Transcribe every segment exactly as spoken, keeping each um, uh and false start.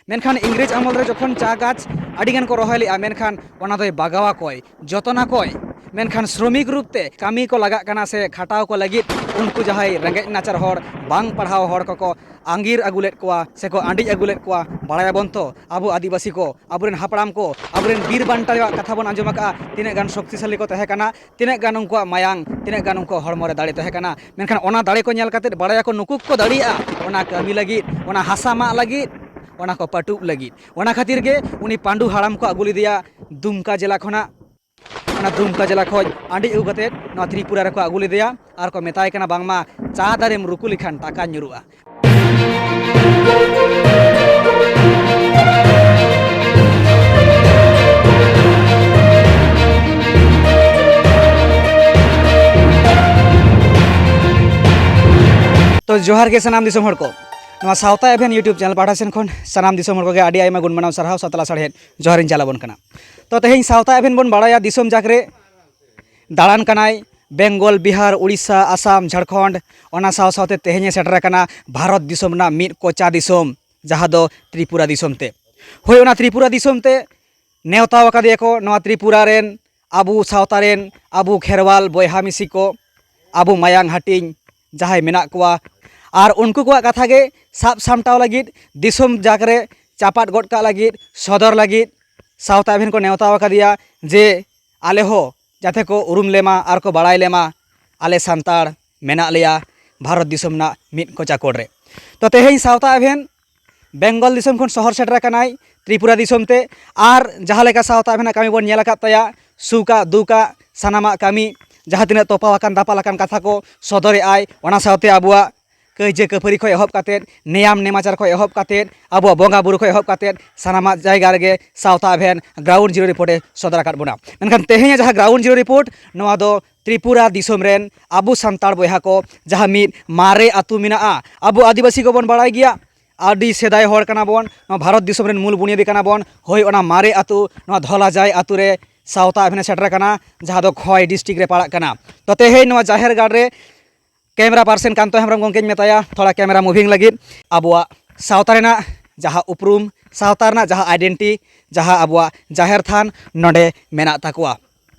ᱢᱮᱱᱠᱷᱟᱱ ᱤᱝᱨᱮᱡᱽ ᱟᱢᱚᱞ ᱨᱮ ᱡᱚᱠᱷᱚᱱ ᱪᱟ ᱜᱟᱪᱷ ᱟᱹᱰᱤ ᱜᱟᱱ ᱠᱚ ᱨᱚᱦᱚᱭ ᱞᱮᱜᱼᱟ, ᱢᱮᱱᱠᱷᱟᱱ ᱚᱱᱟ ᱫᱚᱭ ᱵᱟᱜᱟᱣᱟ ᱠᱚᱭ, ᱡᱚᱛᱚᱱᱟ ᱠᱚᱭ᱾ ᱢᱮᱱᱠᱷᱟᱱ ᱥᱨᱚᱢᱤᱠ ᱨᱩᱯ ᱛᱮ ᱠᱟᱹᱢᱤ ᱠᱚ ᱞᱟᱜᱟᱜ ᱠᱟᱱᱟ ᱥᱮ ᱠᱷᱟᱴᱟᱣ ᱠᱚ ᱞᱟᱹᱜᱤᱫ ᱩᱱᱠᱩ ᱡᱟᱦᱟᱸᱭ ᱨᱮᱸᱜᱮᱡ ᱱᱟᱪᱟᱨ ᱦᱚᱲ, ᱵᱟᱝ ᱯᱟᱲᱦᱟᱣ ᱦᱚᱲ ᱠᱚᱠᱚ ᱟᱸᱜᱤᱨ ᱟᱹᱜᱩ ᱞᱮᱫ ᱠᱚᱣᱟ ᱥᱮᱠᱚ ᱟᱸᱰᱤᱡ ᱟᱹᱜᱩ ᱞᱮᱫ ᱠᱚᱣᱟ᱾ ᱵᱟᱲᱟᱭᱟᱵᱚᱱ ᱛᱚ, ᱟᱵᱚ ᱟᱹᱫᱤᱵᱟᱹᱥᱤ ᱠᱚ, ᱟᱵᱚᱨᱮᱱ ᱦᱟᱯᱲᱟᱢ ᱠᱚ, ᱟᱵᱚᱨᱮᱱ ᱵᱤᱨ ᱵᱟᱱᱴᱟᱣᱟᱜ ᱠᱟᱛᱷᱟ ᱵᱚᱱ ᱟᱸᱡᱚᱢ ᱟᱠᱟᱫᱼᱟ, ᱛᱤᱱᱟᱹᱜ ᱜᱟᱱ ᱥᱚᱠᱛᱤᱥᱟᱞᱤ ᱠᱚ ᱛᱟᱦᱮᱸ ᱠᱟᱱᱟ, ᱛᱤᱱᱟᱹᱜ ᱜᱟᱱ ᱩᱱᱠᱩᱣᱟᱜ ᱢᱟᱭᱟᱝ, ᱛᱤᱱᱟᱹᱜ ᱜᱟᱱ ᱩᱱᱠᱩᱣᱟᱜ ᱦᱚᱲᱢᱚ ᱨᱮ ᱫᱟᱲᱮ ᱛᱟᱦᱮᱸ ᱠᱟᱱᱟ᱾ ᱢᱮᱱᱠᱷᱟᱱ ᱚᱱᱟ ᱫᱟᱲᱮ ᱠᱚ ᱧᱮᱞ ᱠᱟᱛᱮᱫ ᱵᱟᱲᱟᱭᱟᱠᱚ ᱱᱩᱠᱩ ᱠᱚ ᱫᱟᱲᱮᱭᱟᱜᱼᱟ ᱚᱱᱟ ᱠᱟᱹᱢᱤ ᱞᱟᱹᱜᱤᱫ, ᱚᱱᱟ ᱦᱟᱥᱟ ᱢᱟᱜ ᱞᱟᱹᱜᱤᱫ, ᱚᱱᱟ ᱠᱚ ᱯᱟᱹᱴᱩᱵ ᱞᱟᱹᱜᱤᱫ᱾ ᱚᱱᱟ ᱠᱷᱟᱹᱛᱤᱨ ᱜᱮ ᱩᱱᱤ ᱯᱟᱹᱰᱩ ᱦᱟᱲᱟᱢ ᱠᱚ ᱟᱹᱜᱩ ᱞᱮᱫᱮᱭᱟ ᱫᱩᱢᱠᱟ ᱡᱮᱞᱟ ᱠᱷᱚᱱᱟᱜ᱾ ᱚᱱᱟ ᱫᱩᱢᱠᱟ ᱡᱮᱞᱟ ᱠᱷᱚᱱ ᱟᱸᱰᱤᱡ ᱟᱹᱜᱩ ᱠᱟᱛᱮᱫ ᱱᱚᱣᱟ ᱛᱨᱤᱯᱩᱨᱟ ᱨᱮᱠᱚ ᱟᱹᱜᱩ ᱞᱮᱫᱮᱭᱟ ᱟᱨ ᱠᱚ ᱢᱮᱛᱟᱭ ᱠᱟᱱᱟ, "ᱵᱟᱝᱢᱟ ᱪᱟ ᱫᱟᱨᱮᱢ ᱨᱩᱠᱩ ᱞᱮᱠᱷᱟᱱ ᱴᱟᱠᱟ ᱧᱩᱨᱩᱜᱼᱟ᱾" ᱛᱚ, ᱡᱚᱦᱟᱨ ᱜᱮ ᱥᱟᱱᱟᱢ ᱫᱤᱥᱚᱢ ᱦᱚᱲ ᱠᱚ᱾ ᱱᱚᱣᱟ ᱥᱟᱶᱛᱟ ᱮᱵᱷᱮᱱ YouTube ᱪᱮᱱᱮᱞ ᱯᱟᱦᱴᱟ ᱥᱮᱱ ᱠᱷᱚᱱ ᱥᱟᱱᱟᱢ ᱫᱤᱥᱚᱢ ᱦᱚᱲ ᱠᱚᱜᱮ ᱟᱹᱰᱤ ᱟᱭᱢᱟ ᱜᱩᱱ ᱢᱟᱱᱟᱣ ᱥᱟᱨᱦᱟᱣ ᱥᱟᱶᱛᱟ ᱥᱟᱶᱦᱮᱫ ᱡᱚᱦᱟᱨᱤᱧ ᱪᱟᱞ ᱟᱵᱚᱱ ᱠᱟᱱᱟ᱾ ᱛᱚ, ᱛᱮᱦᱮᱧ ᱥᱟᱶᱛᱟ ᱮᱵᱷᱮᱱ ᱵᱚᱱ ᱵᱟᱲᱟᱭᱟ ᱫᱤᱥᱚᱢ ᱡᱟᱠ ᱨᱮ ᱫᱟᱬᱟᱱ ᱠᱟᱱᱟᱭ ᱵᱮᱝᱜᱚᱞ, ᱵᱤᱦᱟᱨ, ᱩᱲᱤᱥᱥᱟ, ᱟᱥᱟᱢ, ᱡᱷᱟᱲᱠᱷᱚᱸᱰ, ᱚᱱᱟ ᱥᱟᱶ ᱥᱟᱶᱛᱮ ᱛᱮᱦᱮᱧᱮ ᱥᱮᱴᱮᱨ ᱟᱠᱟᱱᱟ ᱵᱷᱟᱨᱚᱛ ᱫᱤᱥᱚᱢ ᱨᱮᱱᱟᱜ ᱢᱤᱫ ᱠᱚᱪᱟ ᱫᱤᱥᱚᱢ, ᱡᱟᱦᱟᱸ ᱫᱚ ᱛᱨᱤᱯᱩᱨᱟ ᱫᱤᱥᱚᱢ ᱛᱮ᱾ ᱦᱳᱭ, ᱚᱱᱟ ᱛᱨᱤᱯᱩᱨᱟ ᱫᱤᱥᱚᱢ ᱛᱮ ᱱᱮᱣᱛᱟ ᱟᱠᱟᱫᱮᱭᱟ ᱠᱚ ᱱᱚᱣᱟ ᱛᱨᱤᱯᱩᱨᱟ ᱨᱮᱱ ᱟᱵᱚ ᱥᱟᱶᱛᱟ ᱨᱮᱱ, ᱟᱵᱚ ᱠᱷᱮᱨᱣᱟᱞ ᱵᱚᱭᱦᱟ ᱢᱤᱥᱤ ᱠᱚ, ᱟᱵᱚ ᱢᱟᱭᱟᱝ ᱦᱟᱹᱴᱤᱧ ᱡᱟᱦᱟᱸᱭ ᱢᱮᱱᱟᱜ ᱠᱚᱣᱟ, ᱟᱨ ᱩᱱᱠᱩ ᱠᱚᱣᱟᱜ ᱠᱟᱛᱷᱟ ᱜᱮ ᱥᱟᱵ ᱥᱟᱢᱴᱟᱣ ᱞᱟᱹᱜᱤᱫ, ᱫᱤᱥᱚᱢ ᱡᱟᱠ ᱨᱮ ᱪᱟᱯᱟᱫ ᱜᱚᱫ ᱠᱟᱜ ᱞᱟᱹᱜᱤᱫ, ᱥᱚᱫᱚᱨ ᱞᱟᱹᱜᱤᱫ ᱥᱟᱶᱛᱟ ᱮᱵᱷᱮᱱ ᱠᱚ ᱱᱮᱣᱛᱟ ᱟᱠᱟᱫᱮᱭᱟ ᱡᱮ ᱟᱞᱮ ᱦᱚᱸ ᱡᱟᱛᱮ ᱠᱚ ᱩᱨᱩᱢ ᱞᱮᱢᱟ ᱟᱨ ᱠᱚ ᱵᱟᱲᱟᱭ ᱞᱮᱢᱟ, ᱟᱞᱮ ᱥᱟᱱᱛᱟᱲ ᱢᱮᱱᱟᱜ ᱞᱮᱭᱟ ᱵᱷᱟᱨᱚᱛ ᱫᱤᱥᱚᱢ ᱨᱮᱱᱟᱜ ᱢᱤᱫ ᱠᱚᱪᱟ ᱠᱚᱬ ᱨᱮ᱾ ᱛᱚ, ᱛᱮᱦᱮᱧ ᱥᱟᱶᱛᱟ ᱮᱵᱷᱮᱱ ᱵᱮᱝᱜᱚᱞ ᱫᱤᱥᱚᱢ ᱠᱷᱚᱱ ᱥᱚᱦᱚᱨ ᱥᱮᱴᱮᱨ ᱟᱠᱟᱱᱟᱭ ᱛᱨᱤᱯᱩᱨᱟ ᱫᱤᱥᱚᱢ ᱛᱮ᱾ ᱟᱨ ᱡᱟᱦᱟᱸ ᱞᱮᱠᱟ ᱥᱟᱶᱛᱟ ᱮᱵᱷᱮᱱᱟᱜ ᱠᱟᱹᱢᱤ ᱵᱚᱱ ᱧᱮᱞ ᱟᱠᱟᱫ ᱛᱟᱭᱟ, ᱥᱩᱠᱟᱜ ᱫᱩᱠᱟᱜ ᱥᱟᱱᱟᱢᱟᱜ ᱠᱟᱹᱢᱤ, ᱡᱟᱦᱟᱸ ᱛᱤᱱᱟᱹᱜ ᱛᱚᱯᱟᱣ ᱟᱠᱟᱱ ᱫᱟᱯᱟᱞ ᱟᱠᱟᱱ ᱠᱟᱛᱷᱟ ᱠᱚ ᱥᱚᱫᱚᱨᱮᱜ ᱟᱭ, ᱚᱱᱟ ᱥᱟᱶᱛᱮ ᱟᱵᱚᱣᱟᱜ ᱠᱟᱹᱭᱡᱟᱹ ᱠᱟᱹᱯᱷᱟᱹᱨᱤ ᱠᱷᱚᱱ ᱮᱦᱚᱵ ᱠᱟᱛᱮᱫ, ᱱᱮᱭᱟᱢ ᱱᱮᱢᱟᱪᱟᱨ ᱠᱷᱚᱱ ᱮᱦᱚᱵ ᱠᱟᱛᱮᱫ, ᱟᱵᱚᱣᱟᱜ ᱵᱚᱸᱜᱟ ᱵᱩᱨᱩ ᱠᱷᱚᱱ ᱮᱦᱚᱵ ᱠᱟᱛᱮᱫ, ᱥᱟᱱᱟᱢᱟᱜ ᱡᱟᱭᱜᱟ ᱨᱮᱜᱮ ᱥᱟᱶᱛᱟ ᱮᱵᱷᱮᱱ ᱜᱨᱟᱣᱩᱱᱰ ᱡᱤᱨᱳ ᱨᱤᱯᱳᱨᱴ ᱮ ᱥᱚᱫᱚᱨ ᱟᱠᱟᱫ ᱵᱚᱱᱟ᱾ ᱢᱮᱱᱠᱷᱟᱱ ᱛᱮᱦᱮᱧᱟᱜ ᱡᱟᱦᱟᱸ ᱜᱨᱟᱣᱩᱱᱰ ᱡᱤᱨᱳ ᱨᱤᱯᱳᱨᱴ, ᱱᱚᱣᱟ ᱫᱚ ᱛᱨᱤᱯᱩᱨᱟ ᱫᱤᱥᱚᱢ ᱨᱮᱱ ᱟᱵᱚ ᱥᱟᱱᱛᱟᱲ ᱵᱚᱭᱦᱟ ᱠᱚ ᱡᱟᱦᱟᱸ ᱢᱤᱫ ᱢᱟᱨᱮ ᱟᱹᱛᱩ ᱢᱮᱱᱟᱜᱼᱟ, ᱟᱵᱚ ᱟᱹᱫᱤᱵᱟᱹᱥᱤ ᱠᱚᱵᱚᱱ ᱵᱟᱲᱟᱭ ᱜᱮᱭᱟ, ᱟᱹᱰᱤ ᱥᱮᱫᱟᱭ ᱦᱚᱲ ᱠᱟᱱᱟ ᱵᱚᱱ, ᱱᱚᱣᱟ ᱵᱷᱟᱨᱚᱛ ᱫᱤᱥᱚᱢ ᱨᱮᱱ ᱢᱩᱞ ᱵᱩᱱᱤᱭᱟᱹᱫᱤ ᱠᱟᱱᱟ ᱵᱚᱱ᱾ ᱦᱳᱭ, ᱚᱱᱟ ᱢᱟᱨᱮ ᱟᱹᱛᱩ, ᱱᱚᱣᱟ ᱫᱷᱚᱞᱟᱡᱟᱭ ᱟᱹᱛᱩ ᱨᱮ ᱥᱟᱶᱛᱟ ᱮᱵᱷᱮᱱ ᱮ ᱥᱮᱴᱮᱨ ᱟᱠᱟᱱᱟ, ᱡᱟᱦᱟᱸ ᱫᱚ ᱠᱷᱚᱣᱟᱭ ᱰᱤᱥᱴᱨᱤᱠᱴ ᱨᱮ ᱯᱟᱲᱟᱜ ᱠᱟᱱᱟ᱾ ᱛᱚ, ᱛᱮᱦᱮᱧ ᱱᱚᱣᱟ ᱡᱟᱦᱮᱨ ᱜᱟᱲ ᱨᱮ ᱠᱮᱢᱮᱨᱟ ᱯᱟᱨᱥᱚᱱ ᱠᱟᱱᱛᱚ ᱦᱮᱢᱵᱨᱚᱢ ᱜᱚᱢᱠᱮᱧ ᱢᱮᱛᱟᱭᱟ ᱛᱷᱚᱲᱟ ᱠᱮᱢᱮᱨᱟ ᱢᱩᱵᱷᱤᱝ ᱞᱟᱹᱜᱤᱫ᱾ ᱟᱵᱚᱣᱟᱜ ᱥᱟᱶᱛᱟ ᱨᱮᱱᱟᱜ ᱡᱟᱦᱟᱸ ᱩᱯᱨᱩᱢ, ᱥᱟᱶᱛᱟ ᱨᱮᱱᱟᱜ ᱡᱟᱦᱟᱸ identity, ᱡᱟᱦᱟᱸ ᱟᱵᱚᱣᱟᱜ ᱡᱟᱦᱮᱨ ᱛᱷᱟᱱ ᱱᱚᱰᱮ ᱢᱮᱱᱟᱜ ᱛᱟᱠᱚᱣᱟ᱾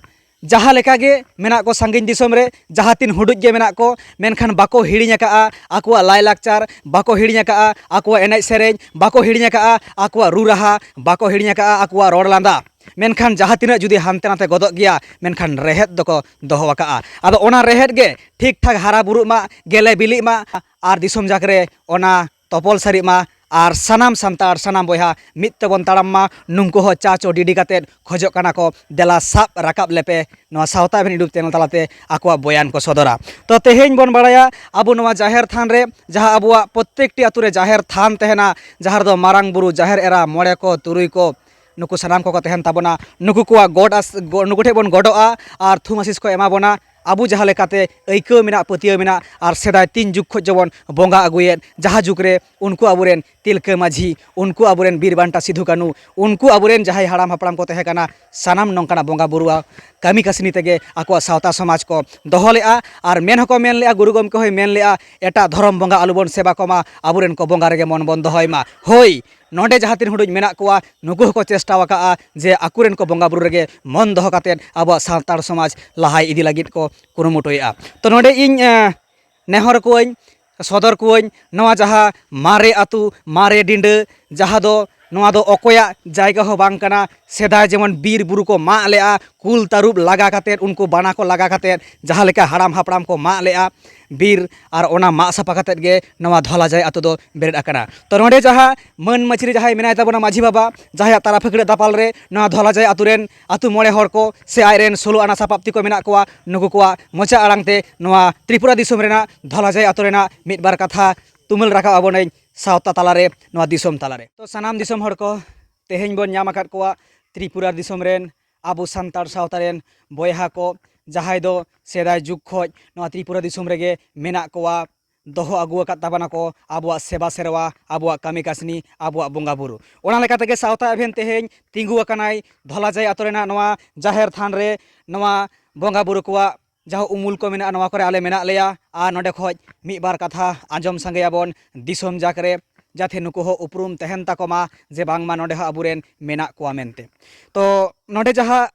ᱡᱟᱦᱟᱸ ᱞᱮᱠᱟ ᱜᱮ ᱢᱮᱱᱟᱜ ᱠᱚ ᱥᱟᱺᱜᱤᱧ ᱫᱤᱥᱚᱢ ᱨᱮ, ᱡᱟᱦᱟᱸ ᱛᱤᱱ ᱦᱩᱰᱩᱡ ᱜᱮ ᱢᱮᱱᱟᱜ ᱠᱚ, ᱢᱮᱱᱠᱷᱟᱱ ᱵᱟᱠᱚ ᱦᱤᱲᱤᱧ ᱟᱠᱟᱫᱼᱟ ᱟᱠᱚᱣᱟᱜ ᱞᱟᱭᱼᱞᱟᱠᱪᱟᱨ, ᱵᱟᱠᱚ ᱦᱤᱲᱤᱧ ᱟᱠᱟᱫᱼᱟ ᱟᱠᱚᱣᱟᱜ ᱮᱱᱮᱡ ᱥᱮᱨᱮᱧ, ᱵᱟᱠᱚ ᱦᱤᱲᱤᱧ ᱟᱠᱟᱫᱼᱟ ᱟᱠᱚᱣᱟᱜ ᱨᱩ ᱨᱟᱦᱟ, ᱵᱟᱠᱚ ᱦᱤᱲᱤᱧ ᱟᱠᱟᱫᱼᱟ ᱟᱠᱚᱣᱟᱜ ᱨᱚᱲ ᱞᱟᱸᱫᱟ᱾ ᱢᱮᱱᱠᱷᱟᱱ ᱡᱟᱦᱟᱸ ᱛᱤᱱᱟᱹᱜ ᱡᱩᱫᱤ ᱦᱟᱱᱛᱮ ᱱᱟᱛᱮ ᱜᱚᱫᱚᱜ ᱜᱮᱭᱟ, ᱢᱮᱱᱠᱷᱟᱱ ᱨᱮᱦᱮᱫ ᱫᱚᱠᱚ ᱫᱚᱦᱚ ᱟᱠᱟᱫᱼᱟ᱾ ᱟᱫᱚ ᱚᱱᱟ ᱨᱮᱦᱮᱫ ᱜᱮ ᱴᱷᱤᱠ ᱴᱷᱟᱠ ᱦᱟᱨᱟ ᱵᱩᱨᱩᱜ ᱢᱟ, ᱜᱮᱞᱮ ᱵᱤᱞᱤᱜ ᱢᱟ, ᱟᱨ ᱫᱤᱥᱚᱢ ᱡᱟᱠ ᱨᱮ ᱚᱱᱟ ᱛᱚᱯᱚᱞ ᱥᱟᱹᱨᱤᱜ ᱢᱟ᱾ ᱟᱨ ᱥᱟᱱᱟᱢ ᱥᱟᱱᱛᱟᱲ, ᱥᱟᱱᱟᱢ ᱵᱚᱭᱦᱟ ᱢᱤᱫ ᱛᱮᱵᱚᱱ ᱛᱟᱲᱟᱢ ᱢᱟ᱾ ᱱᱩᱠᱩ ᱦᱚᱸ ᱪᱟᱪᱳ ᱰᱤᱰᱤ ᱠᱟᱛᱮᱫ ᱠᱷᱚᱡᱚᱜ ᱠᱟᱱᱟ ᱠᱚ, ᱫᱮᱞᱟ ᱥᱟᱵ ᱨᱟᱠᱟᱵ ᱞᱮᱯᱮ ᱱᱚᱣᱟ ᱥᱟᱶᱛᱟ ᱮᱵᱷᱮᱱ YouTube ᱪᱮᱱᱮᱞ ᱛᱟᱞᱟᱛᱮ ᱟᱠᱚᱣᱟᱜ ᱵᱚᱭᱟᱱ ᱠᱚ ᱥᱚᱫᱚᱨᱟ᱾ ᱛᱚ ᱛᱮᱦᱮᱧ ᱵᱚᱱ ᱵᱟᱲᱟᱭᱟ ᱟᱵᱚ ᱱᱚᱣᱟ ᱡᱟᱦᱮᱨ ᱛᱷᱟᱱ ᱨᱮ, ᱡᱟᱦᱟᱸ ᱟᱵᱚᱣᱟᱜ ᱯᱨᱚᱛᱮᱠᱴᱤ ᱟᱛᱳ ᱨᱮ ᱡᱟᱦᱮᱨ ᱛᱷᱟᱱ ᱛᱟᱦᱮᱱᱟ, ᱡᱟᱦᱟᱸ ᱨᱮᱫᱚ ᱢᱟᱨᱟᱝ ᱵᱩᱨᱩ, ᱡᱟᱦᱮᱨ ᱮᱨᱟ, ᱢᱚᱬᱮ ᱠᱚ, ᱛᱩᱨᱩᱭ ᱠᱚ, ᱱᱩᱠᱩ ᱥᱟᱱᱟᱢ ᱠᱚᱠᱚ ᱛᱟᱦᱮᱱ ᱛᱟᱵᱚᱱᱟ᱾ ᱱᱩᱠᱩ ᱠᱚᱣᱟᱜ ᱜᱚᱰ ᱟᱥ-, ᱜᱚ-, ᱱᱩᱠᱩ ᱴᱷᱮᱱ ᱵᱚᱱ ᱜᱚᱰᱚᱜᱼᱟ ᱟᱨ ᱛᱷᱩᱢ ᱟᱥᱤᱥ ᱠᱚ ᱮᱢᱟ ᱵᱚᱱᱟ᱾ ᱟᱵᱚ ᱡᱟᱦᱟᱸ ᱞᱮᱠᱟᱛᱮ ᱟᱹᱭᱠᱟᱹᱣ ᱢᱮᱱᱟᱜ, ᱯᱟᱹᱛᱭᱟᱹᱣ ᱢᱮᱱᱟᱜ, ᱟᱨ ᱥᱮᱫᱟᱭ ᱛᱤᱱ ᱡᱩᱜᱽ ᱠᱷᱚᱱ ᱡᱮᱢᱚᱱ ᱵᱚᱸᱜᱟ ᱟᱹᱜᱩᱭᱮᱫ, ᱡᱟᱦᱟᱸ ᱡᱩᱜᱽ ᱨᱮ ᱩᱱᱠᱩ ᱟᱵᱚᱨᱮᱱ ᱛᱤᱞᱠᱟᱹ ᱢᱟᱹᱡᱷᱤ, ᱩᱱᱠᱩ ᱟᱵᱚᱨᱮᱱ ᱵᱤᱨ ᱵᱟᱱᱴᱟ ᱥᱤᱫᱷᱩ ᱠᱟᱹᱱᱩ, ᱩᱱᱠᱩ ᱟᱵᱚᱨᱮᱱ ᱡᱟᱦᱟᱸᱭ ᱦᱟᱲᱟᱢ ᱦᱟᱯᱲᱟᱢ ᱠᱚ ᱛᱟᱦᱮᱸ ᱠᱟᱱᱟ, ᱥᱟᱱᱟᱢ ᱱᱚᱝᱠᱟᱱᱟᱜ ᱵᱚᱸᱜᱟ ᱵᱩᱨᱩᱣᱟᱜ ᱠᱟᱹᱢᱤ ᱠᱟᱹᱥᱱᱤ ᱛᱮᱜᱮ ᱟᱠᱚᱣᱟᱜ ᱥᱟᱶᱛᱟ ᱥᱚᱢᱟᱡᱽ ᱠᱚ ᱫᱚᱦᱚ ᱞᱮᱫᱼᱟ᱾ ᱟᱨ ᱢᱮᱱ ᱦᱚᱸᱠᱚ ᱢᱮᱱ ᱞᱮᱫᱼᱟ, ᱜᱩᱨᱩ ᱜᱚᱢᱠᱮ ᱦᱚᱸᱭ ᱢᱮᱱ ᱞᱮᱫᱼᱟ, ᱮᱴᱟᱜ ᱫᱷᱚᱨᱚᱢ ᱵᱚᱸᱜᱟ ᱟᱞᱚᱵᱚᱱ ᱥᱮᱵᱟ ᱠᱚᱢᱟ, ᱟᱵᱚᱨᱮᱱ ᱠᱚ ᱵᱚᱸᱜᱟ ᱨᱮᱜᱮ ᱢᱚᱱ ᱵᱚᱱ ᱫᱚᱦᱚᱭ ᱢᱟ᱾ ᱦᱳᱭ, ᱱᱚᱰᱮ ᱡᱟᱦᱟᱸ ᱛᱤᱱ ᱦᱩᱰᱩᱡ ᱢᱮᱱᱟᱜ ᱠᱚᱣᱟ, ᱱᱩᱠᱩ ᱦᱚᱸᱠᱚ ᱪᱮᱥᱴᱟ ᱟᱠᱟᱫᱼᱟ ᱡᱮ ᱟᱠᱚᱨᱮᱱ ᱠᱚ ᱵᱚᱸᱜᱟ ᱵᱩᱨᱩ ᱨᱮᱜᱮ ᱢᱚᱱ ᱫᱚᱦᱚ ᱠᱟᱛᱮᱫ ᱟᱵᱚᱣᱟᱜ ᱥᱟᱱᱛᱟᱲ ᱥᱚᱢᱟᱡᱽ ᱞᱟᱦᱟᱭ ᱤᱫᱤ ᱞᱟᱹᱜᱤᱫ ᱠᱚ ᱠᱩᱨᱩᱢᱩᱴᱩᱭᱮᱫᱼᱟ᱾ ᱛᱚ ᱱᱚᱰᱮ ᱤᱧ, ᱮᱸ, ᱱᱮᱦᱚᱨ ᱠᱚᱣᱟᱹᱧ, ᱥᱚᱫᱚᱨ ᱠᱚᱣᱟᱹᱧ, ᱱᱚᱣᱟ ᱡᱟᱦᱟᱸ ᱢᱟᱨᱮ ᱟᱹᱛᱩ, ᱢᱟᱨᱮ ᱰᱤᱸᱰᱟᱹ, ᱡᱟᱦᱟᱸ ᱫᱚ, ᱱᱚᱣᱟ ᱫᱚ ᱚᱠᱚᱭᱟᱜ ᱡᱟᱭᱜᱟ ᱦᱚᱸ ᱵᱟᱝ ᱠᱟᱱᱟ᱾ ᱥᱮᱫᱟᱭ ᱡᱮᱢᱚᱱ ᱵᱤᱨ ᱵᱩᱨᱩ ᱠᱚ ᱢᱟᱜ ᱞᱮᱜᱼᱟ, ᱠᱩᱞ ᱛᱟᱹᱨᱩᱵ ᱞᱟᱜᱟ ᱠᱟᱛᱮᱫ, ᱩᱱᱠᱩ ᱵᱟᱱᱟ ᱠᱚ ᱞᱟᱜᱟ ᱠᱟᱛᱮᱫ, ᱡᱟᱦᱟᱸ ᱞᱮᱠᱟ ᱦᱟᱲᱟᱢ ᱦᱟᱯᱲᱟᱢ ᱠᱚ ᱢᱟᱜ ᱞᱮᱜᱼᱟ ᱵᱤᱨ, ᱟᱨ ᱚᱱᱟ ᱢᱟᱜ ᱥᱟᱯᱷᱟ ᱠᱟᱛᱮᱫ ᱜᱮ ᱱᱚᱣᱟ ᱫᱷᱚᱞᱟᱡᱟᱭ ᱟᱹᱛᱩ ᱫᱚ ᱵᱮᱨᱮᱫ ᱟᱠᱟᱱᱟ᱾ ᱛᱚ ᱱᱚᱰᱮ ᱡᱟᱦᱟᱸ ᱢᱟᱹᱱ ᱢᱟᱹᱪᱨᱤ ᱡᱟᱦᱟᱸᱭ ᱢᱮᱱᱟᱭ ᱛᱟᱵᱚᱱᱟ ᱢᱟᱹᱡᱷᱤ ᱵᱟᱵᱟ, ᱡᱟᱦᱟᱸᱭᱟᱜ ᱛᱟᱨᱟ ᱯᱷᱟᱹᱠᱲᱟᱹ ᱫᱟᱯᱟᱞ ᱨᱮ ᱱᱚᱣᱟ ᱫᱷᱚᱞᱟᱡᱟᱭ ᱟᱹᱛᱩ ᱨᱮᱱ ᱟᱹᱛᱩ ᱢᱚᱬᱮ ᱦᱚᱲ ᱠᱚ ᱥᱮ ᱟᱡᱨᱮᱱ ᱥᱳᱞᱳ ᱟᱱᱟ ᱥᱟᱯᱟᱵᱛᱤ ᱠᱚ ᱢᱮᱱᱟᱜ ᱠᱚᱣᱟ, ᱱᱩᱠᱩ ᱠᱚᱣᱟᱜ ᱢᱚᱪᱟ ᱟᱲᱟᱝ ᱛᱮ ᱱᱚᱣᱟ ᱛᱨᱤᱯᱩᱨᱟ ᱫᱤᱥᱚᱢ ᱨᱮᱱᱟᱜ ᱫᱷᱚᱞᱟᱡᱟᱭ ᱟᱹᱛᱩ ᱨᱮᱱᱟᱜ ᱢᱤᱫ ᱵᱟᱨ ᱠᱟᱛᱷᱟ ᱛᱩᱢᱟᱹᱞ ᱨᱟᱠᱟᱵ ᱟᱵᱚᱱᱟᱹᱧ ᱥᱟᱶᱛᱟ ᱛᱟᱞᱟᱨᱮ, ᱱᱚᱣᱟ ᱫᱤᱥᱚᱢ ᱛᱟᱞᱟᱨᱮ᱾ ᱛᱚ ᱥᱟᱱᱟᱢ ᱫᱤᱥᱚᱢ ᱦᱚᱲ ᱠᱚ, ᱛᱮᱦᱮᱧ ᱵᱚᱱ ᱧᱟᱢ ᱟᱠᱟᱫ ᱠᱚᱣᱟ ᱛᱨᱤᱯᱩᱨᱟ ᱫᱤᱥᱚᱢ ᱨᱮᱱ ᱟᱵᱚ ᱥᱟᱱᱛᱟᱲ ᱥᱟᱶᱛᱟ ᱨᱮᱱ ᱵᱚᱭᱦᱟ ᱠᱚ, ᱡᱟᱦᱟᱸᱭ ᱫᱚ ᱥᱮᱫᱟᱭ ᱡᱩᱜᱽ ᱠᱷᱚᱱ ᱱᱚᱣᱟ ᱛᱨᱤᱯᱩᱨᱟ ᱫᱤᱥᱚᱢ ᱨᱮᱜᱮ ᱢᱮᱱᱟᱜ ᱠᱚᱣᱟ, ᱫᱚᱦᱚ ᱟᱹᱜᱩ ᱟᱠᱟᱫ ᱛᱟᱵᱚᱱᱟ ᱠᱚ ᱟᱵᱚᱣᱟᱜ ᱥᱮᱵᱟ ᱥᱮᱨᱣᱟ, ᱟᱵᱚᱣᱟᱜ ᱠᱟᱹᱢᱤ ᱠᱟᱹᱥᱱᱤ, ᱟᱵᱚᱣᱟᱜ ᱵᱚᱸᱜᱟ ᱵᱩᱨᱩ᱾ ᱚᱱᱟ ᱞᱮᱠᱟ ᱛᱮᱜᱮ ᱥᱟᱶᱛᱟ ᱮᱵᱷᱮᱱ ᱛᱮᱦᱮᱧ ᱛᱤᱸᱜᱩ ᱟᱠᱟᱱᱟᱭ ᱫᱷᱚᱞᱟᱡᱟᱭ ᱟᱛᱳ ᱨᱮᱱᱟᱜ ᱱᱚᱣᱟ ᱡᱟᱦᱮᱨ ᱛᱷᱟᱱ ᱨᱮ᱾ ᱱᱚᱣᱟ ᱵᱚᱸᱜᱟ ᱵᱩᱨᱩ ᱠᱚᱣᱟᱜ ᱡᱟᱦᱟᱸ ᱩᱢᱩᱞ ᱠᱚ ᱢᱮᱱᱟᱜᱼᱟ, ᱱᱚᱣᱟ ᱠᱚᱨᱮ ᱟᱞᱮ ᱢᱮᱱᱟᱜ ᱞᱮᱭᱟ᱾ ᱟᱨ ᱱᱚᱰᱮ ᱠᱷᱚᱱ ᱢᱤᱫ ᱵᱟᱨ ᱠᱟᱛᱷᱟ ᱟᱸᱡᱚᱢ ᱥᱟᱸᱜᱮᱭᱟᱵᱚᱱ ᱫᱤᱥᱚᱢ ᱡᱟᱠ ᱨᱮ᱾ ᱡᱟᱛᱮ ᱱᱩᱠᱩ ᱦᱚᱸ ᱩᱯᱨᱩᱢ ᱛᱟᱦᱮᱱ ᱛᱟᱠᱚ ᱢᱟ ᱡᱮ ᱵᱟᱝᱢᱟ ᱱᱚᱰᱮ ᱦᱚᱸ ᱟᱵᱚᱨᱮᱱ ᱢᱮᱱᱟᱜ ᱠᱚᱣᱟ ᱢᱮᱱᱛᱮ᱾ ᱛᱚ ᱱᱚᱰᱮ ᱡᱟᱦᱟᱸ